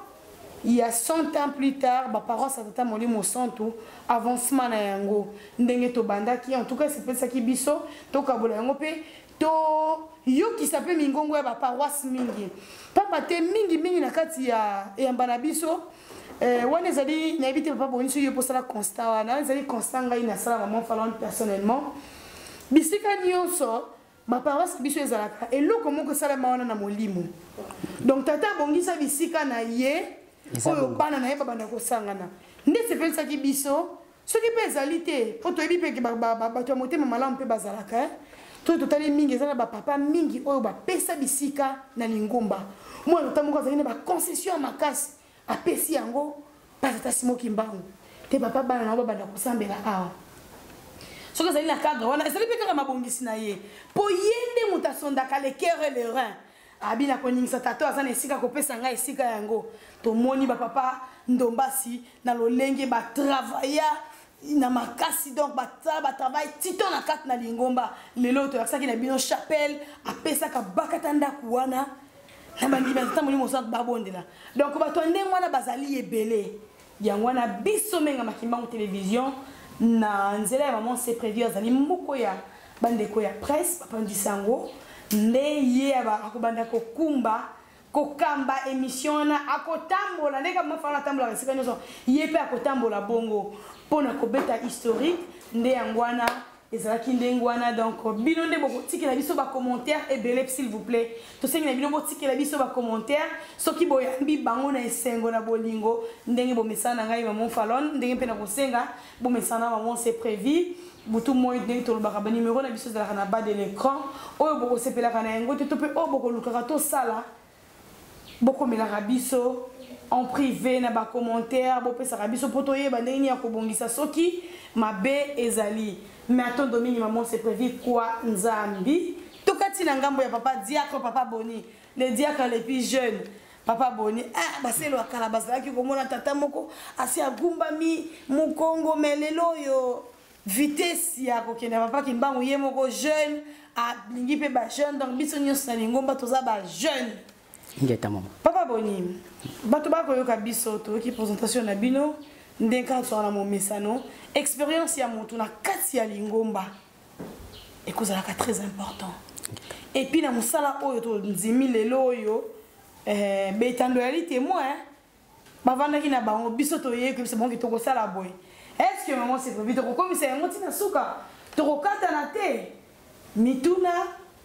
ya 100 ans plus tard, ba paroisse ya Tata Molimo Santu, avancement na yango ndenge tobandaki. En tout cas esepesaki biso tokabola yango mpe toyokisa mpe mingongo ya ba paroisse mingi, pamba te mingi mingi na kati ya eyamba na biso. Wana ezali, nayebi te papa Boni soki yo mposala constat wana, ezali constat ngai nasala, maman Falonne, personnellement. Bisika nyonso baparoisse biso ezalaka eloko moko esalama wana na molimo. Donc tata abongisa bisika na ye oyo bana na ye babanda kosangana, nde esepelisaki biso. Soki mpe ezali te, mpo toyebi mpe bato ya motema malamu mpe bazalaka, to totali mingi eza na bapapa mingi oyo bapesa bisika na lingomba. Mwana tata moko azalaki na baconcession ya makasi, apesi yango patata Simo Kimbangu te, papa bana na babanda kosambela awa. Soki ezali na cadre wana, ezali mpe kaka mabongisi na ye, mpo ye nde moto asondaka le cœur et le rein. Abi na koningisa tata aza na esika kopesa ngai esika yango. Tomoni bapapa Ndombasi na lolenge batravaya na makasi, donc batravaille titan na kati na lingomba. Lelo toyakisaki na bino chapelle, apesaka bakata ndako wana na bandimi ya Tata Molimo Santu babondela. Donc bato ya ndenge wana bazali ebele. Yango wana biso Menga Makimbangu Télévision na nzela ya maman C'est Prévu, azali moko ya bandeko ya presse bapandisa yango, nde ye akobanda kokumba kokamba émission wana, akotambola ndenge mafana atambolaka esika nyonso, ye mpe akotambola bongo mpona kobeta historique. Nde yango wana ezalaki ndenge wana. Donc bino nde bokotikela biso bacommentaire ebele, s'il vous plaît. Tosengi na bino botikela biso bacommentaire soki boyambi bango na esengo na bolingo, ndenge bomesana na ngai maman Falon, ndenge mpe na kosenga bomesana maman C'est Prévu. Butu moi ndenge tolobaka, banimero na biso ezalaka na bas de l'écran. Oyo bokosepelaka na yango te, to mpe oyo bokolukaka tosala, bokomelaka biso en privé na bacommentaire, bopesaka biso mpo toyeba ndenge nini ya kobongisa soki mabe ezali. Mais atondo mingi maman C'est Prévu kwa Nzambi. Tokati na ngambo ya papa diacre, papa Boni, le diacre le plus jeune, papa Boni. Ah, baselo ya kala bazalaki komona tata moko asi agumbami mokongo, mais lelo oyo vitesse ya kokende papa Kimbangu, ye moko jeune alingi mpe bajeune. Donc biso nyonso na lingomba toza bajeune. Ngeta mama. Papa Boni, bato bakoyoka biso, toyoki présentation na bino ndenge kaka tozala na momesano. Expérience ya motu na kati ya lingomba ekozalaka très important. Et puis na mosala oyo tondimi lelo oyo, betando yali témoin bavandaki na bango, biso toyei biso bango tokosala boye. Est ce que maman C'est Prévu tokokomisa yango ntina suka, tokokatana te? Mituna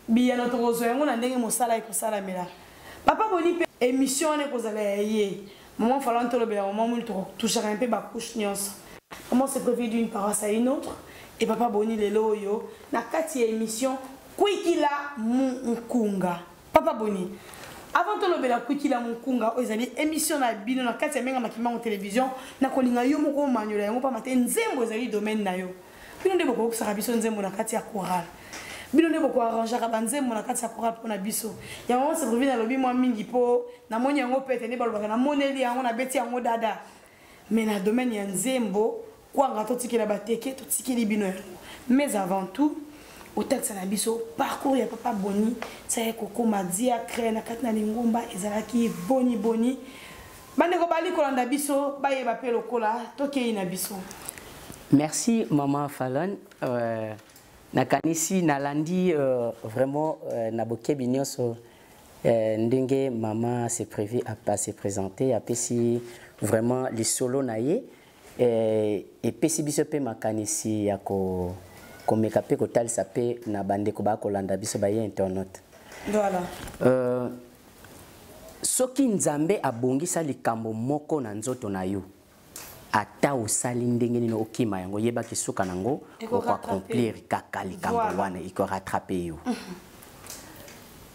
biyano tokozwa yango na ndenge mosala ekosalamela. Papa Boni mpe émission wana ekozala ya ye maman Falon, tolobela mama moni, tokotouchaka mpe bacouche nyonso. Maman C'est Prévu d'une paroisse à une autre et papa Boni lelo oyo na kati ya émission Kwikila Munkunga. Papa Boni, avant tolobela Kwikila Munkunga oyo ezali émission na bino na kati ya Menga Makimango Télévision, nakolinga yo moko omanyola yango, pamba te nzembo ezali domaine na yo. Bino nde bokokisaka biso nzembo na kati ya chorale, bino nde bokoarrangeaka banzembo na kati ya chorale mpona biso. Yango C'est Prévu nalobi mwa mingi mpo namoni yango pete nde balobaka, namoneli yango, nabeti yango dada. Mais na domaine ya nzembo, kwanga totikela bateke, totikeli bino yango. Mais avant tout, otalisa na biso parcours ya papa Boni tia kokóma diacre na kati na lingomba ezalaki boni boni, bandeko bali kolanda biso bayeba mpe lokola tokei na biso. Merci maman Falon. Nakanisi nalandi vraiment na bokebi nyonso ndenge mama C'est Prévu a se présenter, apesi vraiment lisolo na ye, epesi biso mpe makanisi ya komeka mpe kotalisa mpe na bandeko bakolanda biso baye internaute. Voilà. Soki Nzambe abongisa likambo moko na nzoto na yo, ata osali ndenge nini okima yango, yebaki suka nango okoaccomplir kaka likambo wana, ekorattrape yo.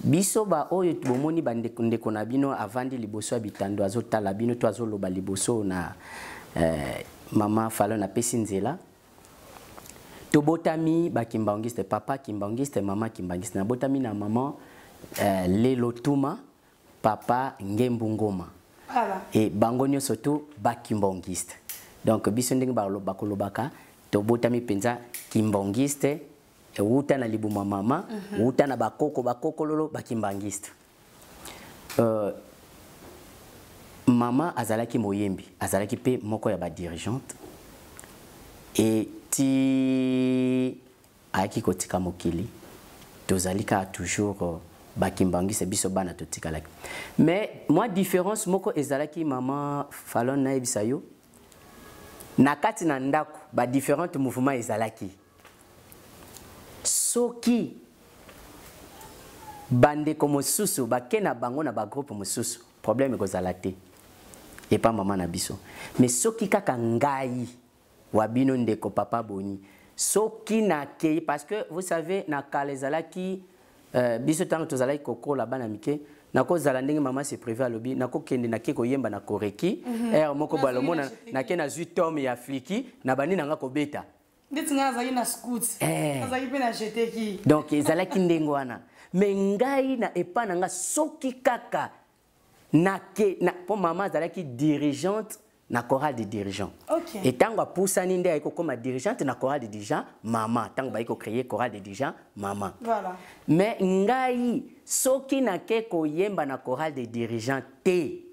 Biso ba oyo bomoni bandeko ndeko na bino avandi liboso ya bitando, azotala bino to azoloba liboso na mama Falon apesi nzela. Tobotami bakimbangiste, papa kimbangiste, mama kimbangiste. Nabotami na mama Lelo Tuma, papa Ngembu Ngoma. Voilà. Et bango nyonso tu bakimbangiste. Donc biso ndenge bakolobaka tobotami penza kimbangiste, wuta na libuma mama, wuta na bakoko bakokololo bakimbangiste. Mama azalaki moyembi, azalaki pe moko ya ba dirigeante. Et ti ayaki kotika mokili, tozali kaka toujours bakimbangiste biso bana totikalaki. Mais moi différence moko ezalaki mama Falon nayebisa yo, na kati na ndako ba différentes mouvements ezalaki. Soki bandeko mosusu bake na bango na ba groupe mosusu, problème ekozala te epa mama na biso. Mais soki kaka ngai wa bino ndeko papa Boni, soki nakei, parce que vous savez na kala ezalaki biso ntango tozalaki kokola bana mike, nakozala ndenge mama se privé alobi, nakokende nake koyemba na koreki, moko Nazwi balomona, na jeteki. nake nazwi tome ya fliki, na bandi nanga kobeta. Ndeti nga nazalaki na scout. Nazalaki mpe na jeteki. Donc ezalaki ndenge wana. Mais ngai na epa na nga soki kaka nake, na, po mama azalaki dirigeante na chorale de dirigeants. Et tango apusani nde ayeko koma dirigeante na chorale de dirigeants mama, tango bayeko créer chorale de dirigeants mama. Mais ngai soki nake koyemba na chorale de dirigeants te,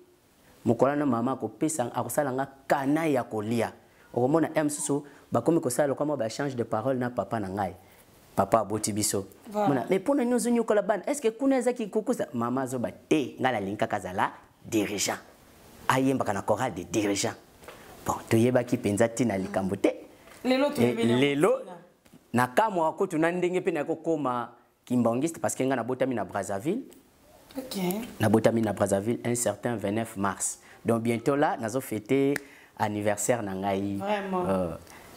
mokolo na mama akopesa, akosala nga kana ya kolia. Okomona M susu bakomi kosala lokola mwa ba change de parole na papa na ngai. Papa aboti biso. Mona, mais pona nyozo nyokola bana, est-ce que kuna ezaki kokusa? Mama azoba te, ngai nalingi kaka azala dirigeant. Ayembaka na chorale de dirigeant. Bon, toyebaki mpenza ntina likambo te. Lelo toyebeli yango Lelo, ntina. na kamwa kutu na ndenge mpe nakokoma kimbangiste, parce que ngai nabotami na Brazzaville. Nabotami na Brazzaville un certain 29 mars. Donc bientôt là, nazo fêter anniversaire na ngai,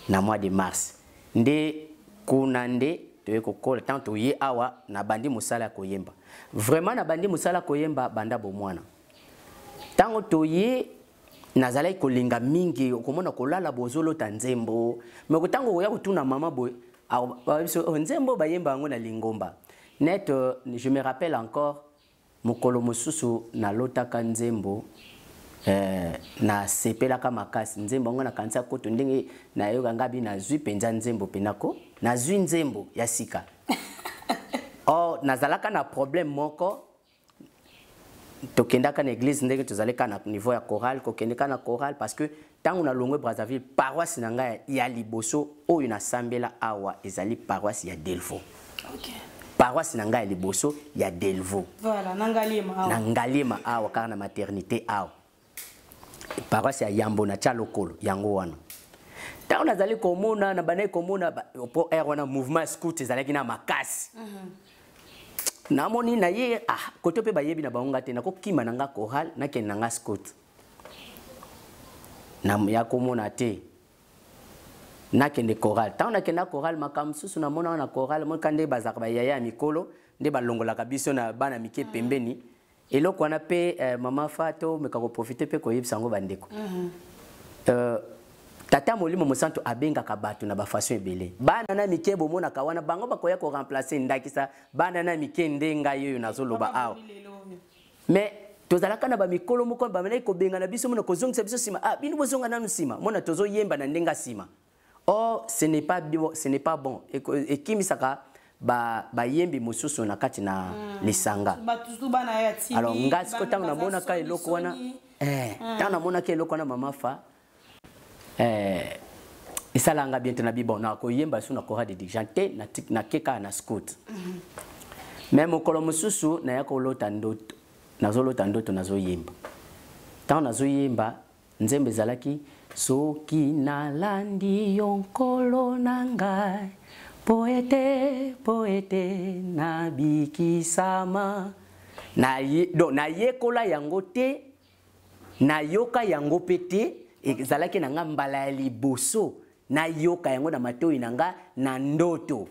na mois de mars. Nde kuna nde toye kokola, tant toye awa na bandi mosala ya koyemba. Vraiment na bandi mosala ya koyemba banda bomwana. Tango toye nazalaki kolinga mingi okomona kolala bozolota nzembo. Mais tango oya kotuna mama boye, ah, biso, oh, nzembo bayemba yango na lingomba. Net, je me rappelle encore mokolo mosusu nalotaka nzembo, nasepelaka makasi nzembo yango nakanisa koto ndenge nayoka ngabi nazwi mpenza nzembo penako, nazwi nzembo ya sika. Or nazalaka na problème moko, tokendaka na église ndenge tozalaka na niveau ya chorale, kokendeka na chorale parce que ntango nalongwe Brazzaville, paroisse na ngai ya liboso oyo nasambela awa ezali paroisse ya Delvaux. Paroisse na ngai ya liboso ya Delvaux. Voilà, na Ngaliema awa. Na Ngaliema awa, kaka na maternité awa. Paroisse ya Yambo na tia lokolo yango wana. Ntango nazali komona, na bandaki komona, ba, po air wana mouvement scout ezalaki na makasi. Namoni na ye, ah, koto pe bayebi na bango nga te, nakokima na nga chorale, nakende na nga scout. Na ya komona te. Nakende chorale. Ntango nakenda chorale, makambo mosusu namonaka na chorale, moka nde bazalaka ba yaya ya mikolo, nde balongolaka biso na bana mike pembeni. Eloko wana pe mama fa to meka koprofite pe koyebisa yango bandeko. Tata molimo mosantu abengaka bato na ba façon ebele. Bana na mike bomonaka wana bango bakoya ko remplacer ndakisa bana na mike nde ngai oyo nazoloba Papa awa. Boni lelo oyo. Mais tozalaka na ba mikolo moko ba bandaki kobenga na biso mona kozongisa biso nsima. Ah, bino bozonga nanu nsima. Mona tozoyemba na ndenge ya nsima. Or, ce n'est pas bon, ce n'est pas bon. Ekimisaka ba yembi mosusu na kati na lisanga. Ba tutu bana ya timi, Alors, nga siko bana ntango baza namonaka soni, eloko wana, soni. ntango namonaka eloko wana mama fa, esalanga bien te na bi, bon, nakoyemba su na chorale de dirigeant te, nake kaka na scout. Mais mokolo mosusu naya kolota ndoto, nazolota ndoto nazoyemba. Ntango nazoyemba nzembo ezalaki soki nalandi yo nkolo na ngai, po ete, po ete nabikisama. Donc, nayekola yango te, nayoka yango pe te, ezalaki na nga mbala ya liboso nayoka yango na matoi na nga na ndoto.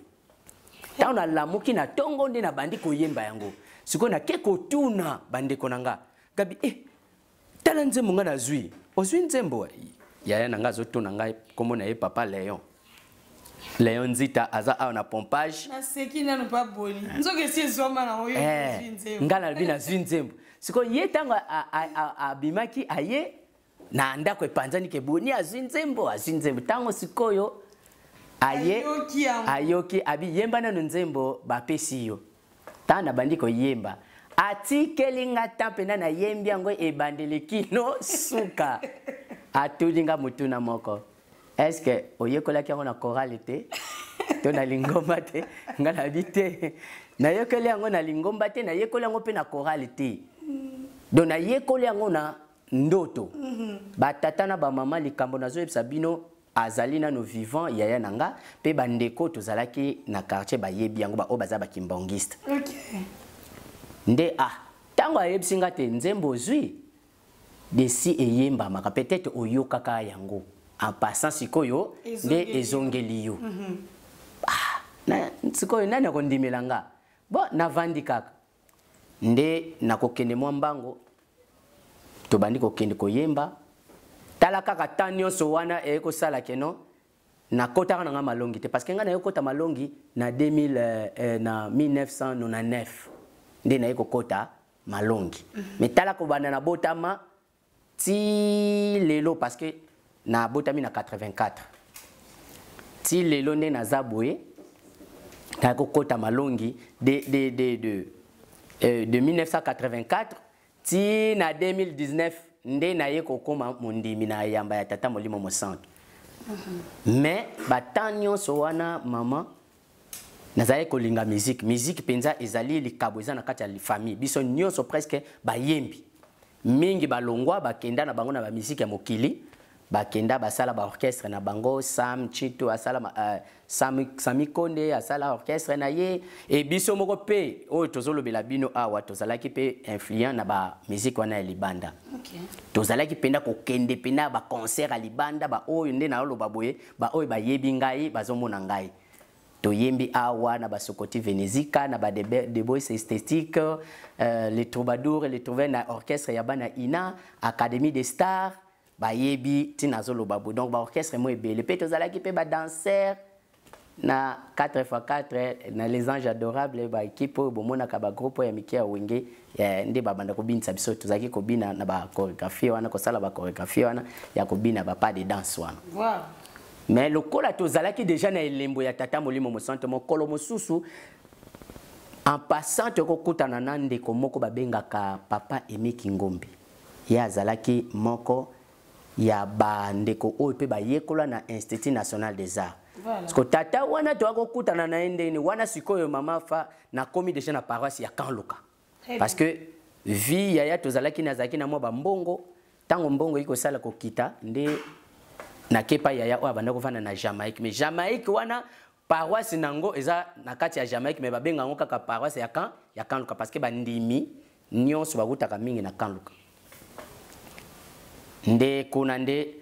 Ntango nalamuki na ntongo nde nabandi koyemba yango. Sikoyo nake kotuna bandeko na nga, gabi, tala nzembo nga nazwi. Ozwi nzembo? Yaya na nga azotuna ngai, kombo na ye Papa Léon. Léon Nzita aza awa na pompage. Naseki nanu pa boni. Nzoka esi ezwama na oyo eh, ozwi nzembo. Nga nalobi nazwi nzembo. Sikoyo ye ntango abimaki aye na ndako epanzani ke boni azwi nzembo, azwi nzembo. Ntango sikoyo aye Ayoki yango. Ayoki abi yemba nanu nzembo bapesi yo. Ntango nabandi koyemba atikeli nga ta mpenza nayembi yango ebandeli kino suka. Atuli nga motuna moko. Est-ce que oyekolaki yango na chorale te? To na lingomba te? Nga nayebi te. Nayekoli yango na lingomba te, nayekoli yango mpe na chorale te. Donc nayekoli yango na ndoto. Ba tata na ba mama likambo nazoyebisa bino azali nano vivant yaya na nga pe bandeko tozalaki na quartier bayebi yango ba oyo baza ba kimbangiste. Nde tango ayebisi nga te nzembo ozwi desi eyembamaka peut-être oyokaka yango en passant sikoyo nde ezongeli yo. Na, sikoyo nani akondimela nga? Bon, navandi kaka nde nakokende mwa mbango tobandi kokende koyemba tala kaka temps nyonso wana eye kosala keno nakotaka na nga malongi te parce que nga naye kokota malongi na 2000, na 1999 nde naye kokota malongi. Mais tala kobanda na botama ti lelo parce que na botami na 84 ti lelo nde naza boye naye kokota malongi de 1984 ti na 2019 nde naye kokoma mondimi na yamba ya tata molimo mosantu. Mais ba temps nyonso wana mama nazalaki kolinga musique. Musique mpenza ezali likabo eza na kati ya famille. Biso nyonso presque bayembi. Mingi balongwa bakenda na bango na ba musique ya mokili, bakenda basala ba orchestre na bango, Sam Chito asala ma Sam, Sami Konde asala orchestre na ye et biso moko pe oyo tozolobela bino awa tozalaki pe influent na ba musique wana ya libanda. Tozalaki penda kokende penda ba concert ya libanda ba oyo nde na oloba boye ba oyo bayebi ngai bazomona ngai. Toyembi awa na basokoti Venezika na ba Deboys esthétique, les troubadours les trouvaient na orchestre ya bana Ina, Académie des Stars bayebi tina zoloba bo. Donc ba orchestre mo ebele pe tozalaki pe ba danseur na quatre fois quatre na les anges adorables ba équipe oyo bomonaka ba groupe ya mike ya wenge nde ba banda kobinisa biso tozalaki kobina na ba chorégraphie wana kosala ba chorégraphie wana ya kobina ba pas de danse wana. Mais lokola tozalaki déjà na elembo ya tata molimo mosantu mokolo mosusu en passant tokokutana na ndeko moko babengaka papa Aimé Kingombe. Ye azalaki moko ya bandeko oyo pe bayekola na Institut National des Arts. Parce que tata wana toakokutana na ye ndenge wana sikoyo mama fa nakomi déjà na paroisse ya Kanluka. Parce que vie yaya tozalaki nazalaki na mwa bambongo, tango mbongo iko sala kokita nde nakepa yaya oyo abanda kovanda na Jamaïque. Mais Jamaïque wana paroisse nango eza na kati ya Jamaïque mais babenga yango kaka paroisse ya Kan, ya Kanluka parce que bandimi nyonso bakutaka mingi na Kanluka. Nde kuna nde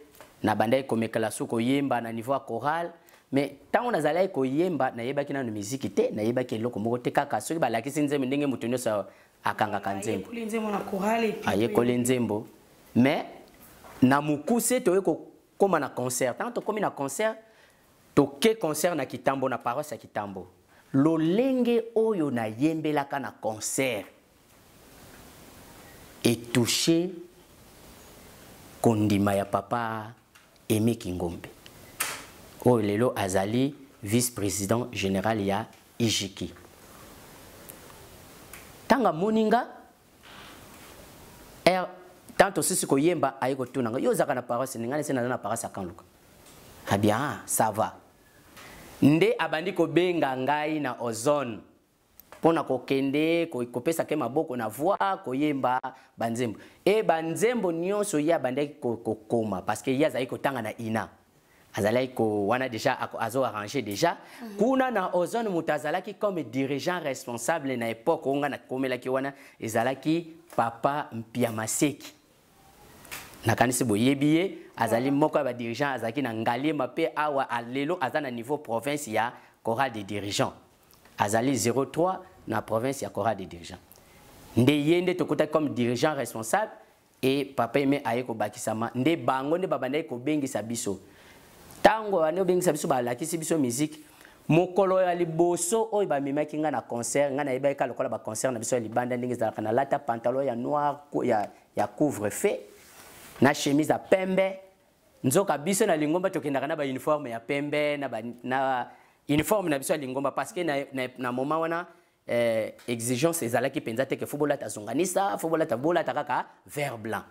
na bandaki komekela su koyemba na niveau ya chorale, mais tango nazalaki koyemba nayebaki nanu musique te, nayebaki eloko moko te kaka soki balakisi nzembo ndenge moto nyonso akangaka nzembo. Ayekoli nzembo na chorale et puis Ayekoli nzembo. Mais na mokuse toye kokóma na concert. Tango tokómi na concert, toke concert na Kitambo, na paroisse ya Kitambo. Lolenge oyo nayembelaka na concert etouché kondima ya papa Aimé Kingombe. Oyo lelo azali vice-président général ya Ijiki. Tanga moninga er tanto sisi koyemba aye kotuna nga yo ozaka na paroisse ninga nese naza na paroisse ya Kanluka. Ah bien, ça va. Nde abandi kobenga ngai na ozone pona kokende kopesa ke maboko na voix koyemba banzembo. E banzembo nyonso ye abandaki kokoma parce que ye azalaki kotanga na Ina. Azalaki ko wana déjà azo arranger déjà. Kuna na ozone moto azalaki comme dirigeant responsable na époque oyo nga nakomelaki wana ezalaki papa Mpiamaseki. Nakanisi boyebi ye azali moko ya ba dirigeant azalaki na Ngaliema pe awa lelo aza na niveau province ya chorale des dirigeants. Azali 03 na province ya chorale des dirigeants. Nde ye nde tokutaki comme dirigeant responsable et papa Aimé aye kobakisama nde bango nde babandaki kobengisa biso. Tango Ntango bandi obengisa biso, balakisi biso musique. Mokolo ya liboso oyo bamemaki nga na concert, nga nayebaki kaka lokola baconcert na biso ya libanda ndenge ezalaka. Nalata pantalon ya noir ya couvre feu na chemise ya pembe. Nzoka biso na lingomba tokendaka na bauniforme ya pembe na uniforme na biso ya lingomba, parce que na moment wana exigence ezalaki mpenza te ke fo bolata zonganisa, fo bolata, bolata kaka vert blanc.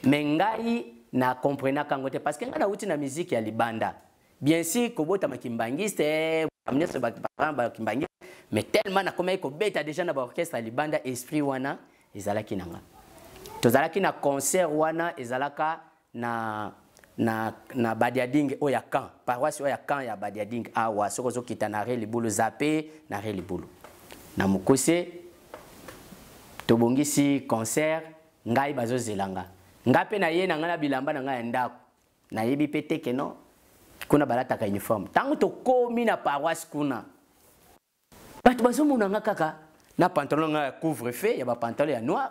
Mais ngai na comprenaka yango te, parce que ngai nauti na musique ya libanda. Bien sûr, kobotama kimbangiste, nyonso baparent bakimbangiste, mais tellement nakomaki kobeta déjà na baorchestre ya libanda, esprit wana ezalaki na nga. Tozalaki na concert wana, ezalaka na Badiading oyo ya camp, paroisse oyo ya camp ya Badiading awa. Soki ozokita na re libulu, zape na re libulu na mokuse. Tobongisi concert, ngai bazozela nga, nga mpe na ye na ngai na bilamba na ngai ya ndako. Nayebi mpe te keno kuna balataka uniforme. Ntango tokomi na paroisse kuna, bato bazomona nga kaka na pantalon nga ya couvre feu, ya bapantalon ya noir,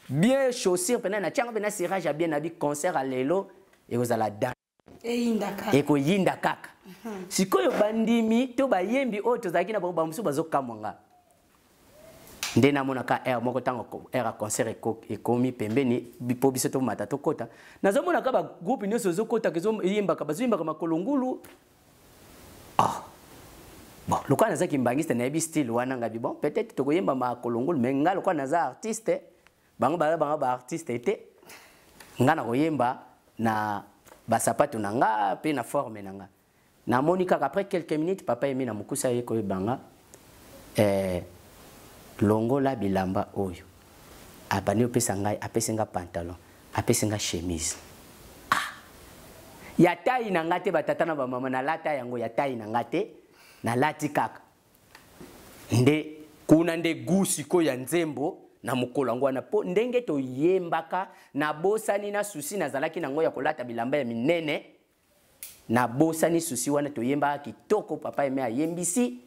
bien chaussure mpena natiango mpe na cirage ya bien. Nabi concert ya lelo ekozala dan. Eyindaka. Ekoyinda kaka. Sikoyo bandimi to bayembi oyo tozalaki na bango, bamosusu bazokamwa nga. Nde namonaka heure moko, ntango heure ya concert ekomi pembeni mpo biso tomata tokɔta, nazomonaka bagroupe nyonso ezokɔtaka, ezoyembaka, bazoyembaka makolo ngulu. Ah bon, lokola naza kimbangiste, nayebi style wana. Ngabi bon, peut-être tokoyemba makolo ngulu, mais nga lokola naza artiste, bango baza bango baartiste te, nga nakoyemba na basapato na nga mpe na forme na nga. Namoni kaka après quelques minutes, papa emi na mokusa ye koyeba nga longola bilamba oyo. Abandi opesa ngai, apesi nga pantalon, apesi nga chemise. Ah, ya taille na nga te. Batata na bamama, nalata yango ya taille na nga te, nalati kaka. Nde kuna nde gu sikoyo ya nzembo na mokolo yango wana, mpo ndenge toyembaka, nabosani na souci nazalaki nango ya kolata bilamba ya minene. Nabosani souci wana. Toyembaka kitoko, papa eme ayembisi.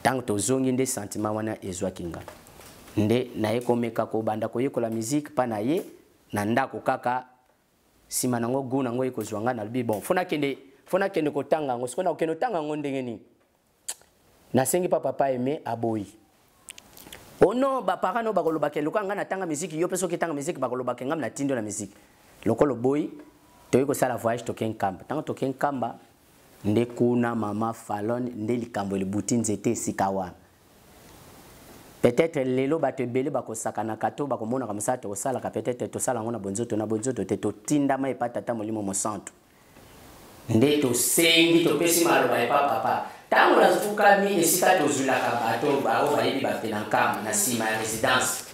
Ntango tozongi, nde sentiment wana ezwaki nga, nde naye komeka kobanda koyekola musique mpa na ye na ndako kaka. Nsima nango gu nango ekozwa nga, nalobi bon, fo nakende kotanga yango. Sikoyo nakokende kotanga yango ndenge nini? Nasengi pa papa Aime, aboyi. Oh non, baparent no bakolobaka lokola ngai natanga musique, yo mpe soki etanga musique, bakolobaka ngai natindo na musique. Lokola oboyi, toyei kosala voyage, toke Nkamba. Ntango toke Nkamba, nde kuna, mama Falon, nde likambo elibuti nzete esika wana. Peut-être lelo bato ebele bakosakanaka to bakomonaka mosala tokosalaka, peut-être tosala yango na bonzoto, na bonzoto te. Totindama epa tata Molimo Mosantu, nde tosengi, topesi maloba epa papa. Ntango nafukami esika tozwilaka bato bao bayebi bato na Nkamba, na nsima ya résidence,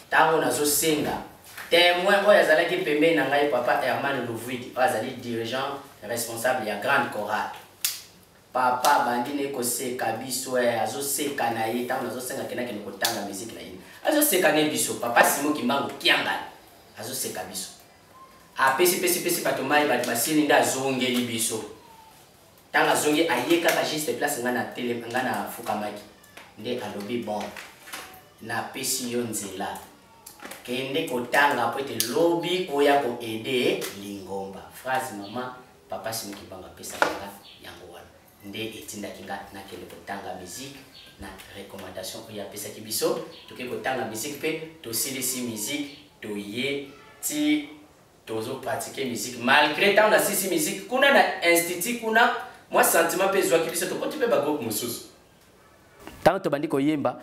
ntango nazosenga, témoin oyo azalaki pembeni na ngai, papa Herman Luvwidi, oyo azali dirigeant responsable ya grande chorale, papa abandi ne koseka biso. Azoseka na ye ntango nazosenga kendakende kotanga musique na ye, azoseka ne biso. Papa Simo Kimbangu Kiangani azoseka biso, apesi pesi pesi bato mai, bato basili, nde azongeli biso. Ntango azongi, aye kaka juste place ngai na tele, ngai nafukamaki, nde alobi: "Bon, napesi yo nzela, kende kotanga po ete lobi oya koaider lingomba." Phrase mama papa Simo Kimbangu apesaka nga yango wana nde etindaki nga nakende kotanga musique. Na recommandation oyo apesaki biso, toke kotanga musique mpe tosilisi musique, toye ti tozopratike musique. Malgré ntango nasisi musique kuna na institut kuna, mwa sentiment mpe ezwaki biso, tokoti mpe bagroupe mosusu. Ntango tobandi koyemba,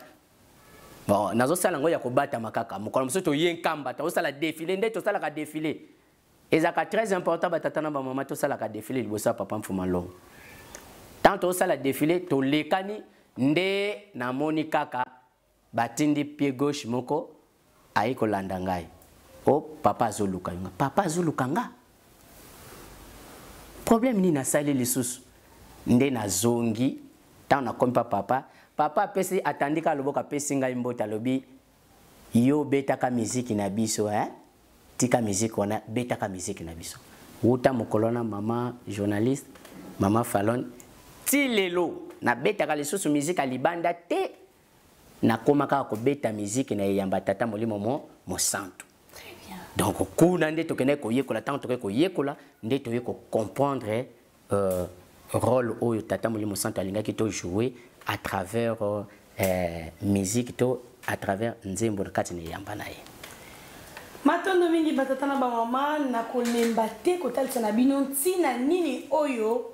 bon, nazosala yango ya kobatama kaka. Mokolo mosusu toye Nkamba, tozosala défilé. Nde tosalaka défilé, ezalaka très important, batata na bamama, tosalaka défilé liboso ya papa Mfuma Longo. Ntango tozosala défilé, tolekani, nde namoni kaka batindi pied gauche moko ayi kolanda ngai: "O papa azoluka yo." Nga, papa azoluka nga, problème nini nasali lisusu? Nde nazongi. Ntango nakomi pa papa, papa apesi, atandika loboko, apesi ngai mbote, alobi: "Yo betaka miziki na biso, eh? Tika miziki wana, betaka miziki na biso." Wuta mokolo wana, mama journaliste, mama Falon, ti lelo nabetaka lisusu miziki ya libanda te. Nakóma kaka kobeta miziki na eyamba tata Molimo mo Mosantu. Très bien. Donc kuna nde tokendaki koyekola. Ntango tokei koyekola nde toyei kocomprendre rôle oyo Tata Molimo Santo alingaki tojouer à travers musique to à travers nzembo na kati na eyamba na ye. Matondo mingi, batata na bamama. Na kolemba te kotalisa na bino ntina nini oyo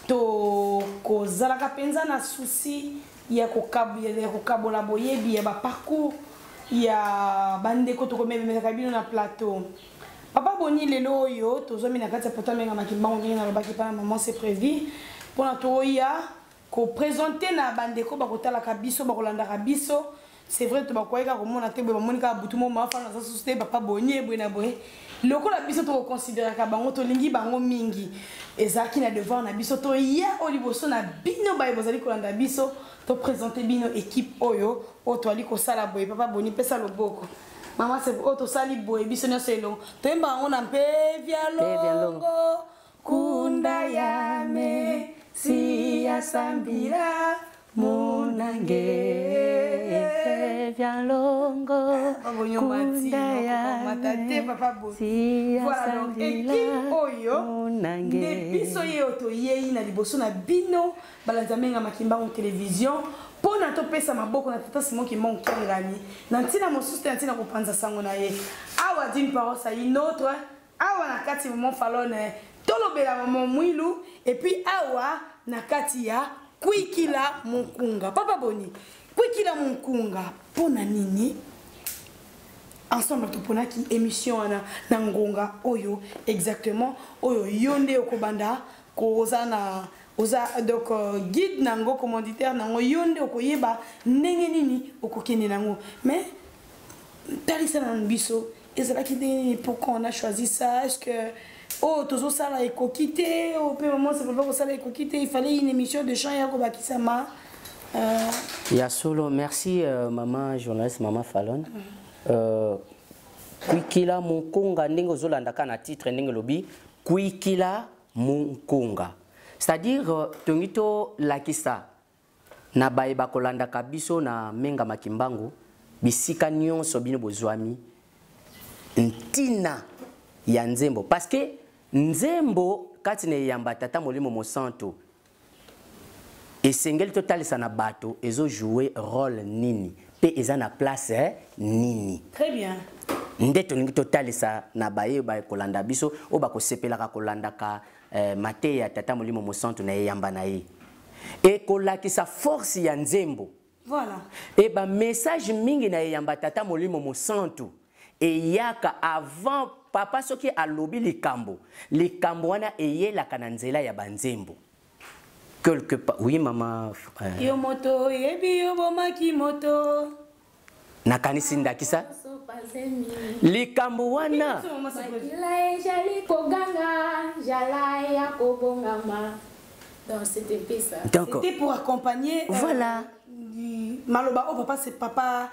tokozalaka mpenza na souci ya kokabola boyebi ya baparcours ya bandeko tokomemelaka bino na plateau. Papa Boni, lelo oyo tozwami na kati ya poto abengamaki mbango ndenge nalobaki mpa na maman C'est Prévu, mpona toya koprésenter na bandeko bakotalaka biso, bakolandaka biso. C'est vrai, to bakoyeka komona te boye, bamoni kaka butu mo mafana naza susu te. Papa Boni, eboye na boye, lokola biso tokoconsidéraka bango, tolingi bango mingi, ezalaki na devoir na biso toya oyo liboso na bino baye bozali kolanda biso, toprésente bino équipe oyo oyo toali kosala boye. Papa Boni, pesa loboko. Mama, se oyo tosali boye, biso nyonso elongo toyemba yango na mpevia longo kunda yame siyasambila munange vya longo. Kunda te, papa Boni. Voilà, donc équipe oyo nde biso ye oyo toyei na liboso na bino balandi amenga Kimbangu Télévision, mpo na topesa maboko na tata Simon Kimbangu Kiangani na ntina mosusu te, na ntina kopanza sango na ye awa, d'une paroisse à une autre. Awa na kati maman Falone, tolobela maman Mwilu, et puis awa na kati ya Kwikila Monkunga. Papa Boni, Kwikila Monkunga, mpo na nini ensemble toponaki émission wana na ngonga oyo exactement oyo yo nde okobanda koza na oza donc guide nango, commanditaire nango, yo nde okoyeba ndenge nini okokende nango? Mais talisa na biso ezalaki ndenge nini? Pourquoi on a choisi ça? Est ce que oyo tozosala ekoki te, oyo mpe maman sepelba kosala ekoki te, il fallait une émission de chant ya kobakisama? Ya solo, merci maman journaliste, maman Falon. Kwikila Munkunga, ndenge ozolandaka na titre, ndenge elobi Kwikila Munkunga, c'est-à-dire tongi tolakisa na baye bakolandaka biso na Menga Makimbangu, bisika nyonso bino bozwami, ntina ya nzembo, parce que nzembo kati na eyamba Tata Molimo Mosantu esengeli totalisa na bato ezojouer rôle nini mpe eza na place nini. Très bien. Nde tolingi totalisa na baye bakolanda biso, oyo bakosepelaka kolandaka mateya ya Tata Molimo Mosantu na eyamba na ye, ekolakisa force ya nzembo. E bamessage mingi na eyamba Tata Molimo Mosantu eyaka avant papa. Soki alobi likambo, likambo wana eyelaka na nzela ya banzembo quelque part. Oui, mama. Yo moto oyebi, yo bomaki moto. Nakanisi ndakisa likambo wana. Makila ezali koganga, nzala ya kobongama. Donc c'était un peu ça. Donc c'était pour accompagner voilà. maloba oyo papa, c'est papa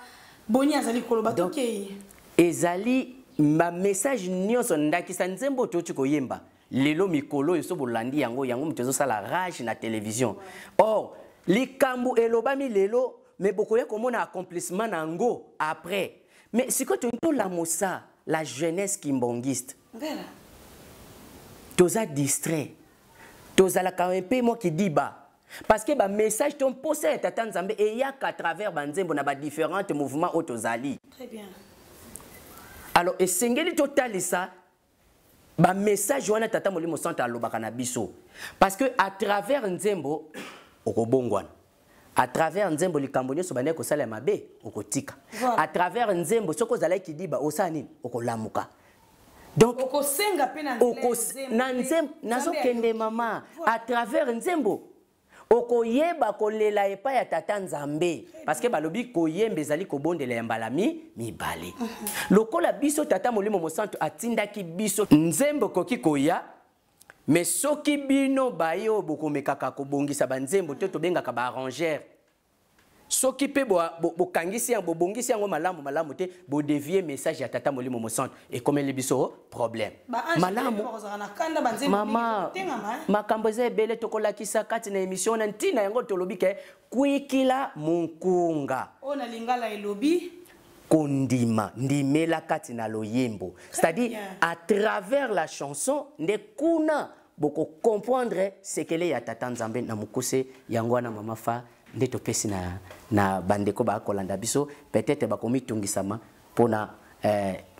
Boni azali koloba. Donc, tokei. Ezali bamessage nyonso. Ndakisa nzembo touti koyemba lelo, mikolo oyo so bolandi yango, yango moto ezosala rage na télévision. Or likambo elobami lelo, mais bokoya komona accomplissement na yango après. Mais sikoyo tolingi tolamusa la jeunesse kimbangiste. Toza distrait, tozalaka un peu mwa kidiba, parce que bamessage to mposa ya Tata Nzambe eyaka à travers banzembo na badifférentes mouvements oyo tozali. Très bien. Alors esengeli totalisa bamessage wana Tata Molimo Sante alobaka na biso, parce que à travers nzembo okobongwana, à travers nzembo likambo nyonso bandeki kosala ya mabe okotika. À travers nzembo, soki ozalaki kidiba, osala nini? Okolamuka. Donc okosenga mpe na nzela ya nzembo na mpe nzembo Nzambe nazokende ayoki. Mama, à travers nzembo okoyeba kolela epai ya Tata Nzambe, parce que balobi koyemba ezali kobondela ya mbala mibale. Lokola biso Tata Molimo Mosantu atindaki biso, nzembo ekoki koya, mais soki bino baye oyo bokomekaka kobongisa banzembo te, tobengaka baarrangeur, soki mpe bokangisi yango, bobongisi yango malamu malamu te, bodévier message ya Tata Molimo Mosantu, ekomeli biso problème. Ba-ange Malamu. mpe bakozala na kanda, banzembo Mama, mingi kotengama, eh? makambo eza ebele tokolakisa kati na émission na ntina yango tolobi ke Kwikila Munkunga. Oyo na lingala elobi? Kondima, ndimela kati na loyembo. C'est-à-dire à travers la chanson nde kuna boko comprendre sekele ya tata Nzambe na mokuse. Yango wana mama fa nde topesi na bandeko bakolanda biso, peut-être bakomitungisama mpona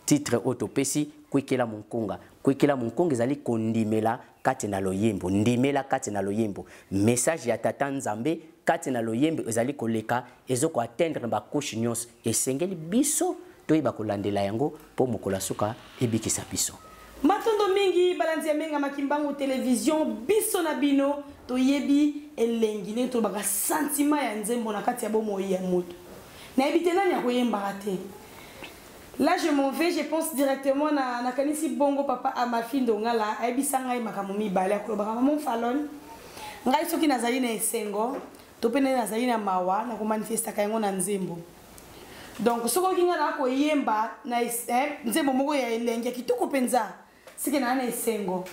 titre oyo topesi Kwikela Monkonga. Kwikela Monkonga ezali kondimela kati na loyembo, ndimela kati na loyembo. Message ya tata Nzambe kati na loyembo ezali koleka, ezoko atteindre ba couche nyonso. Esengeli biso toyeba kolandela yango mpo mokolo ya suka ebikisa biso. Matondo mingi balandi ya Menga Makimbangu Télévision, biso na bino toyebi elengi ndenge tolobaka sentiment ya nzembo na kati ya bomoi ya moto. Nayebi te nani akoyembaka te. Là je m'en vais, je pense directement na nakanisi bongo papa Amafi Ndongala ayebisa ngai makambo mibale akolobaka maman Falon. Ngai soki nazali na esengo to pe nazali na mawa na komanifestaka yango na nzembo. Donc soki oki ngai na koyemba na nzembo moko ya elengi ya kitoko mpenza, seke na na esengo.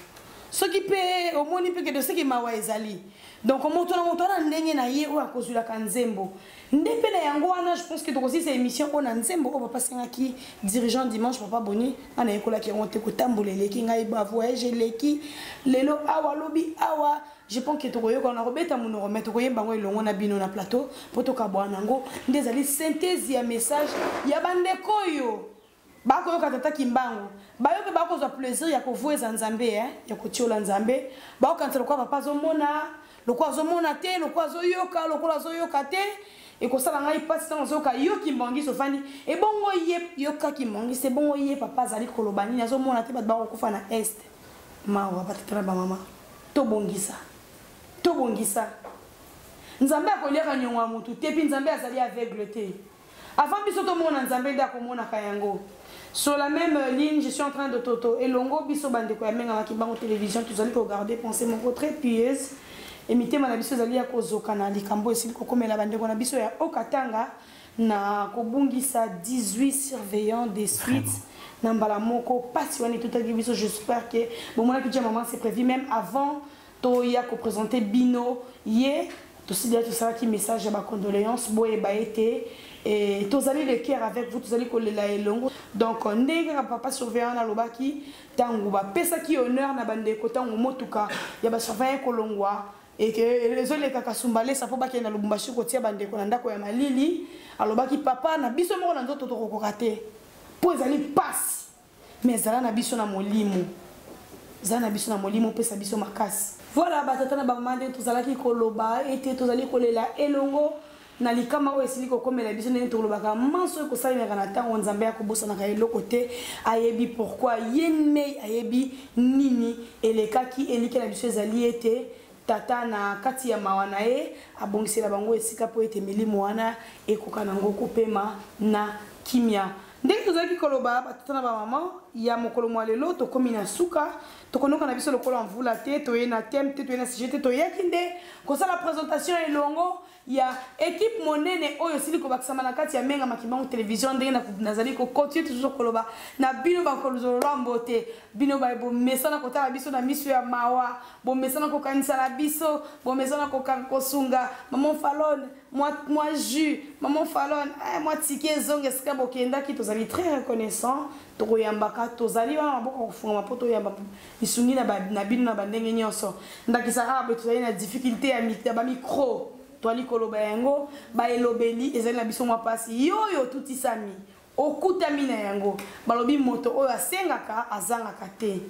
Soki pe omoni pe ke soki mawa ezali. Donc moto na moto ana ndenge na ye oyo akozwilaka nzembo. Nde pe na yango wana, je pense que tokosilisa émission oyo na nzembo oyo papa asengaki dirigeant dimanche, papa Boni, nga nayekolaki yango te, kotambola eleki ngai, ba voyage eleki lelo awa lobi awa. Je pense que tokoyoka na kobeta monoko, mais tokoyemba yango elongo na bino na plateau po tokabwana yango. Nde ezali synthèse ya message ya bandeko oyo bakoyoka tata Kimbangu, bayo mpe bakozwa plaisir ya kovueza Nzambe, ya kotiola Nzambe, bakokanisa lokola papa azomona, lokola azomona te, lokola azoyoka, lokola azoyoka te. Ekosala ngai mpasi ntango azoyoka yo Kimbangisi ofandi, ebongo ye yoka Kimbangisi, ebongo ye papa azali koloba nini, azomona te bato bakokufa na est. Mawa batata na bamama, tobongisa, tobongisa. Nzambe akoliaka nyongo ya motu te, mpe Nzambe azali aveugle te. Avant biso tomona Nzambe nde akomonaka yango. Sur la même ligne, je suis en train de toto elongo biso bandeko ya Menga Makimbangu Télévision, tozali ko garder pensée moko très pieuse. Et mitema na biso ezali ya kozoka na likambo esili kokomela bandeko na biso ya Haut-Katanga na kobungisa 18 surveillants de suite. Na mbala moko pasi wana etutaki biso. J'espère que bomonaki déjà maman c'est prévu même avant toya ko présenter bino ye tosili tosalaki message ya ba condoléances boyeba ete et tozali le cœur avec vous, tozali kolela elongo. Donc ndenge kaka papa surveillant alobaki ntango bapesaki honneur na bandeko ntango motuka ya ba surveillant kolongwa et que ezoleka Kasumbalesa mpo bakende na Lubumbashi kotia bandeko na ndako ya malili, alobaki papa na biso moko na nzoto tokokoka te mpo ezali pasi, mais ezala na biso na molimo, ezala na biso na molimo, opesa biso makasi. Voilà batata na bamama nde tozalaki koloba ete tozali kolela elongo na likama oyo esili kokomela biso. Ndenge tolobaka manso oyo ekosalemaka na ntango Nzambe akobosanaka eloko te, ayebi pourquoi ye mei ayebi nini elekaki. Elike na biso ezali ete tata na kati ya mawa na ye abongisela bango esika mpo ete milimo wana ekoka nango kopema na kimia. Ndenge tozalaki koloba batata na bamama ya mokolo mwa lelo, tokomi na suka. Tokonoka na biso lokola mvula te, toye na thème te, toye na sujet te, toyaki nde kosala présentation elongo ya équipe monene oyo esili kobakisama na kati ya Menga Makimbangu Télévision. Ndenge nazali kocontinue toujours koloba na bino bakolozolo lwambo te, bino baye bomesana kotala biso na miso ya mawa, bomesana kokanisa na biso, bomesana kosunga maman Falone, mwa jus maman Falone, mwa ticket ezonga esika bokendaki. Tozali très reconnaissant, tokoyambaka, tozali wana maboko kofungama mpo toyamba lisungi na bino na bandenge nyonso. Ndakisa awa boye tozali na difficulté ya ba micro, toali koloba yango baelobeli ezali na biso mwa pasi. Yo oyo otutisami okutami na yango, balobi moto oyo asengaka azangaka te.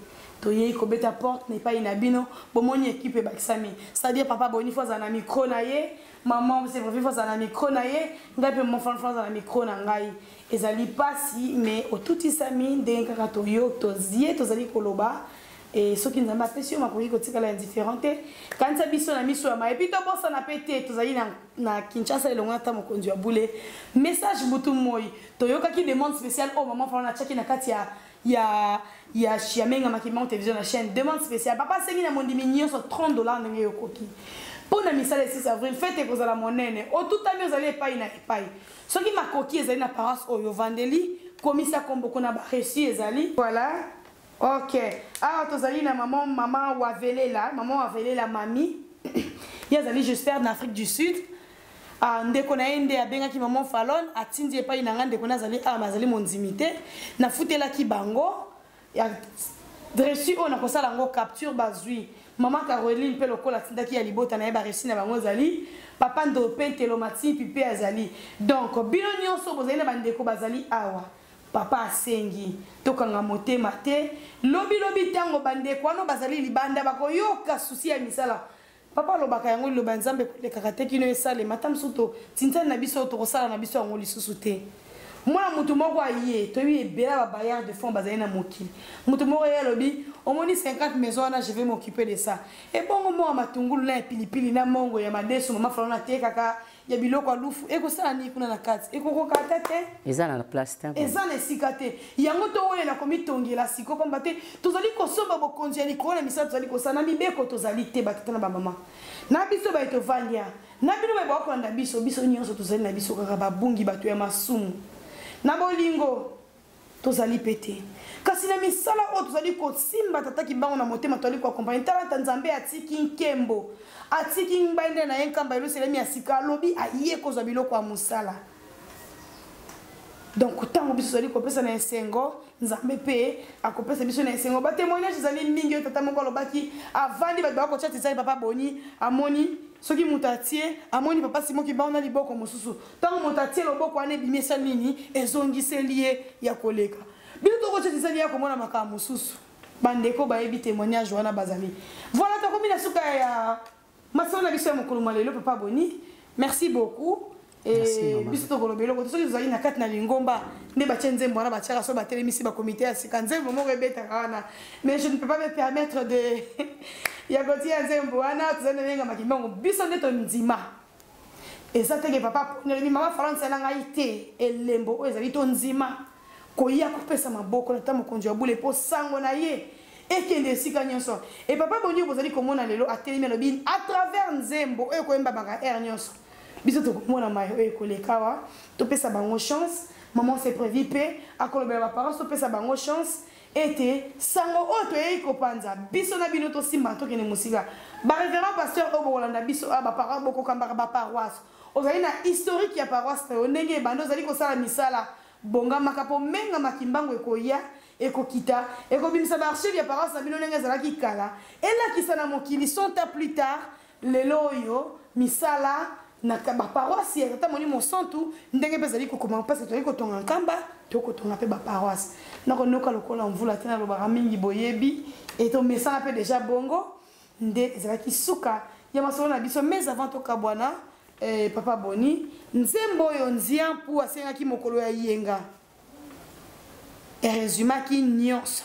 Toyei kobeta porte na epai na bino, bomoni équipe ebakisami, c'est-à-dire papa Boni fo azala na micro na ye, maman c'est vrai fo azala na micro na ye, ngai mpe maman Falone fo azala na micro na ngai. Ezali pasi mais otutisami ndenge kaka toyo tozie tozali koloba. Et soki Nzambe apesi yo makoki kotikala indifférent te, kanisa biso na miso ya maye. Puis tobosana pe te tozali na Kinshasa elongo na ta mokonzi ya bule. Message butu moi toyokaki demande spéciale oyo maman Falone atiaki na kati ya ya Menga Makimbangu Télévision na chaîne demande spéciale. Papa asengi na mondimi nyonso 30 $ ndenge yokoki mpo na misala ya 6 avril. Fete ekozala monene, otutami ozali epai na epai. Soki makoki ezali na paroisse oyo ovandeli, komisa kombo kuna ba reçu ezali. Voilà. Ok. Awa tozali na maman, maman Wavelela, maman Wavelela mami. Ye azali j'espère na Afrique du Sud. Ah, ndeko na ye nde abengaki maman Falon, atindi epai na ngai ndeko na azali awa, azali mondimi te. Nafutelaki bango ya reçu oyo nakosala yango capture bazwi. Mama Caroline mpe lokola atindaki ya libota na ye ba reçu na bango ezali. Papa Ndope Ntelo Matimpi mpe azali. Donc bino nyonso bozali na bandeko bazali awa. Papa asengi tokanga motema te. Lobi lobi tango bandeko wana bazali libanda bakoyoka souci ya misala. Papa alobaka yango liloba ya Nzambe ekolekaka te kino esalema. Ata mosusu to tintani na biso tokosala na biso yango lisusu te. Mwana moto moko aye, toyebi ebele ba bailleurs de fonds bazali na mokili. Moto moko ye alobi, omoni 50 maisons wana je vais m'occuper de ça. Ebongo mwa matungulu na ya pilipili na mongo ya madesu mama Falona atekaka ya biloko ya lufu ekosala nini kuna na kati ekokoka ata te eza na place te eza na esika te yango towelela komitongela siko pamba te tozali kosomba bokonzi ya likolo na misala tozali kosala na mibeko tozali te batata na bamama na biso baye tovandia na bino baye bakolanda biso biso nyonso tozali na biso kaka babungi bato ya masumu na bolingo Tozali pe te. Kasi na misala oyo tozali kosimba Tata Kimbangu na motema, tozali ko accompagner. Tala ata Nzambe atiki nkembo, atiki ngbende na ye Nkamba Yelusalemi ya sika, alobi aye kozwa biloko ya mosala. Donc ntango biso tozali kopesa na esengo, Nzambe pe akopesa biso na esengo. Ba témoignages ezali mingi oyo tata moko alobaki, avandi bato bakotia tizali papa Boni, amoni soki moto atie, amoni papa Simon Kimbangu na liboko mosusu. Ntango moto atie loboko wana ebimi esali nini? Ezongiseli ye ya koleka. Biso tokotia tizali ya komona makambo mosusu. Bandeko bayebi témoignage wana bazali. Voilà, tokomi na suka ya masolo na biso ya mokolo mwa lelo papa Boni. Merci beaucoup. biso tokoloba eloko te soki tozalaki na kati na lingomba nde batie nzembo wana batiaka so batelemisi bakomite ya sika nzembo moko ebetaka wana mais je ne peux pas me permettre de ya kotia nzembo wana tozali na menga kimbangu biso nde tondima eza te ke papa alobi mama faransa na ngai te elembo oyo ezali tondima koya kopesa maboko na tata mokonzi ya bule mpo sango na ye ekende esika nyonso e papa boni oyo bozali komona lelo atelemi alobi à travers nzembo oyo ekoyembamaka heure nyonso biso tokomona maye oyo ekoleka awa topesa bango chance maman c'est prévu mpe akolobela baparents topesa bango chance ete sango oyo toyei kopanza biso na bino tosimba tokende mosika ba révérend pasteur oyo bokolanda biso awa bapara bokokambaka baparoisse ozali na historique ya paroisse na yo ndenge ebanda ozali kosala misala bongamaka mpo mengama kimbangu ekoya ekokita ekobimisa baarchive ya paroisse na bino ndenge ezalaki kala elakisa na mokili 100 ans plus tard Lelo oyo, misala na ba paroisse ya Tata Molimo Santu ndenge mpe ezali kokoma parce que tozali kotonga Nkamba, tokotonga mpe ba paroisse. Nakonoka lokola mvula te, nalobaka mingi boyebi et tomesana mpe deja bongo nde ezalaki suka ya masolo na biso. Mais avant tokabwana, eh, Papa Boni, nzembo oyo Nziampu asengaki mokolo ya yenga eresumaki nyonso.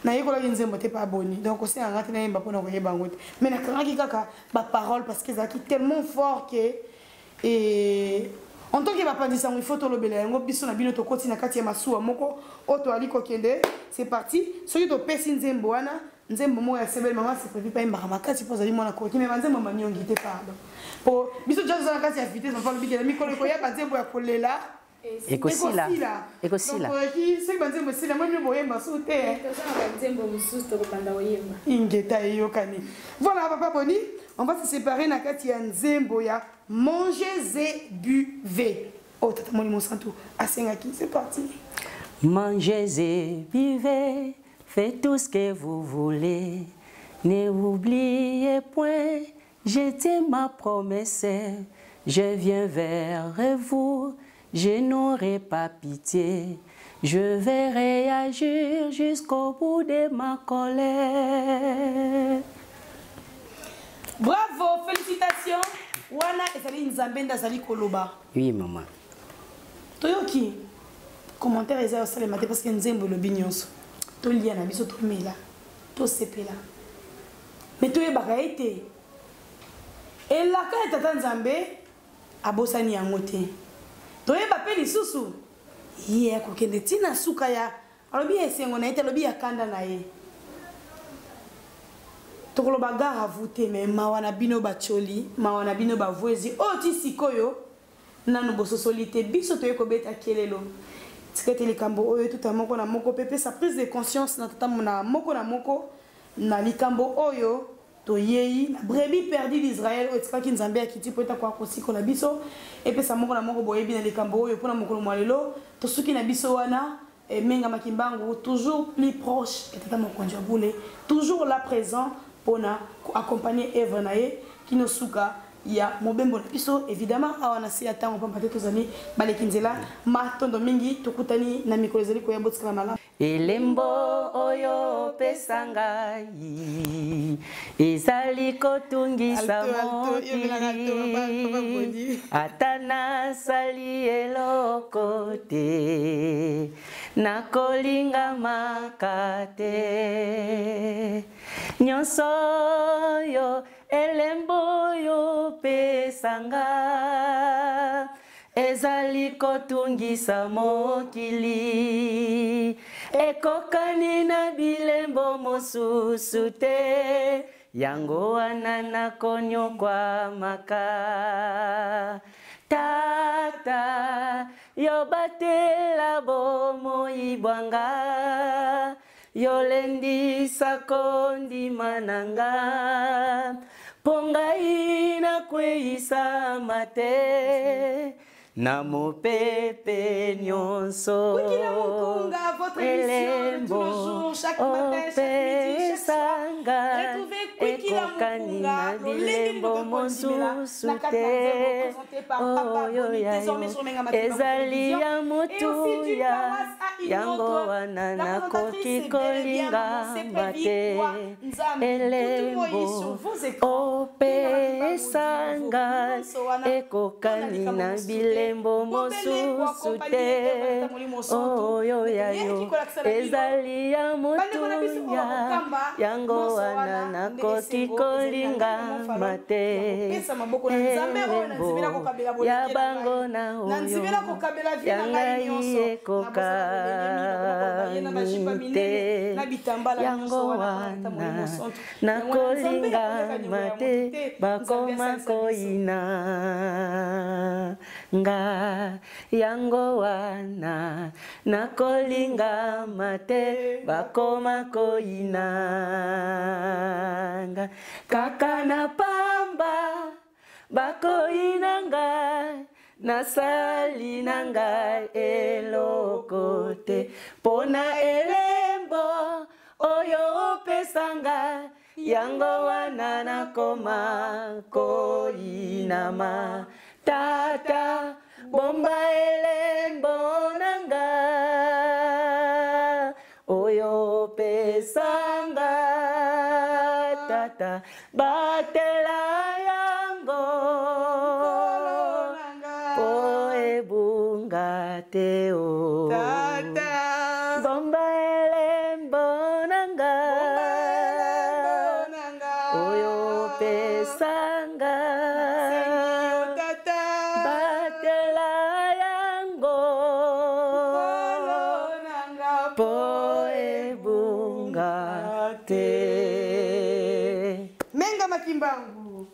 Nayekolaki nzembo te pa Boni, donc osenga nga te nayemba mpona koyeba yango te, mais nakangaki kaka ba parole parce que ezalaki tellement fort que et en tant que bapanzi sango il faut tolobela yango biso na bino tokoti na kati ya masuwa moko oyo toali kokende. C'est parti. Soki topesi nzembo wana, nzembo moko ya sebele mama c'est prévu bayembaka makasi mpo azali mwana koki, mais banzembo maniongi te, pardon, po biso deja toza na kati ya vitesse. Papa alobi kela mikolo ekoya banzembo ya kolela ekosila ekosila. Soki banzembo esila moi bino boyemba su te, toza na banzembo mosusu tokobanda koyemba. Ingeta eyokani. Voilà papa Boni, on va se séparer na kati ya nzembo ya mangez et buvez oyo tata Molimo Santu asengaki. C'est parti. Mangez et buvez, faites tout ce que vous voulez, ne oubliez point, je tiens ma promesse, je viens vers vous, je n'aurai pas pitié, je vais réagir jusqu'au bout de ma colère. Bravo, félicitations. Wana ezali Nzambe nde azali koloba. Oui maman. Toyoki commentaire eza yosalema te parce que nzembo elobi nyonso. Tolia na biso, tomela, tosepela. Mais toyebaka ete elaka ya tata Nzambe abosani yango te. Toyeba mpe lisusu ye akokende ntina suka ya alobi ya esengo na ye te, alobi ya kanda na ye. Tokoloba gare à vous te, mais mawa na bino bacholi, mawa na bino bavwezi oyo ti sikoyo nanu bososoli te. Biso toye kobeta kelelo, tika ete likambo oyo etuta moko na moko mpe pesa prise de conscience na tata na moko na moko na likambo oyo. Toyei na brebis perdu d'Israël oyo etikaki Nzambe akiti mpo ete akoka kosikola biso. Epesa moko na moko boyebi na likambo oyo mpo na mokolo mwa lelo. Tosuki na biso wana. Menga Makimbangu toujours plus proche ya tata mokonzi ya bule, toujours là présent mpona ko accompagner œuvre na ye kino suka ya mobembo na biso. Évidemment awa na se ya ntango pamba te tozali baleki nzela. Matondo mingi, tokutani na mikolo ezali koya, botikala malamu. Elembo oyo opesa ngai ezali kotungisa mokili, ata nasali eloko te, nakolingamaka te. Nyonso oyo elembo oyo opesa nga ezali kotungisa mokili, ekokani na bilembo mosusu te, yango wana nakonyokwamaka. Tata, yo batela bomoi bwa nga, yo lendisa kondima na nga, mpo ngai nakweyisama te na mopepe nyonso. Kwikila Mukunga, votre émission de tous les jours, chaque matin, chaque midi, chaque soir. Opesanga Retrouvez Kwikila ekokani Mukunga, na lolenge bilembo nini kondimela mosusu na kati na nzembo te, présenté par Papa oyo Boni, ya désormais yo sur Menga Makimbangu ezali Télévision. ya Et aussi d'une motuya, paroisse à une yango autre, wana la nakoki présentatrice est bel et bien Maman kolingama Seprevi te. Kwa Nzambe. Tutu Moyi Elembo sur vos écrans. opesanga ekokani na bilembo mosusu te, oyo ya yo ezali ya motuya, yango wana nakoki kolingama te. Elembo ya bango na oyo ya ngai ekokani te, yango wana nakolingama te, bakoma koyina nga, yango wana nakolingama te, bakoma koyina nga, kaka na pamba bakoyina ngai, nasali na ngai eloko te, mpona elembo oyo opesa ngai, yango wana nakoma koyinama. Tata, bomba elembo na nga oyo opesa nga, tata, batela yango po ebunga te o. Tata, bomba elembo na nga oyo opesa nga, batela yango po ebunga te. Menga Makimbangu.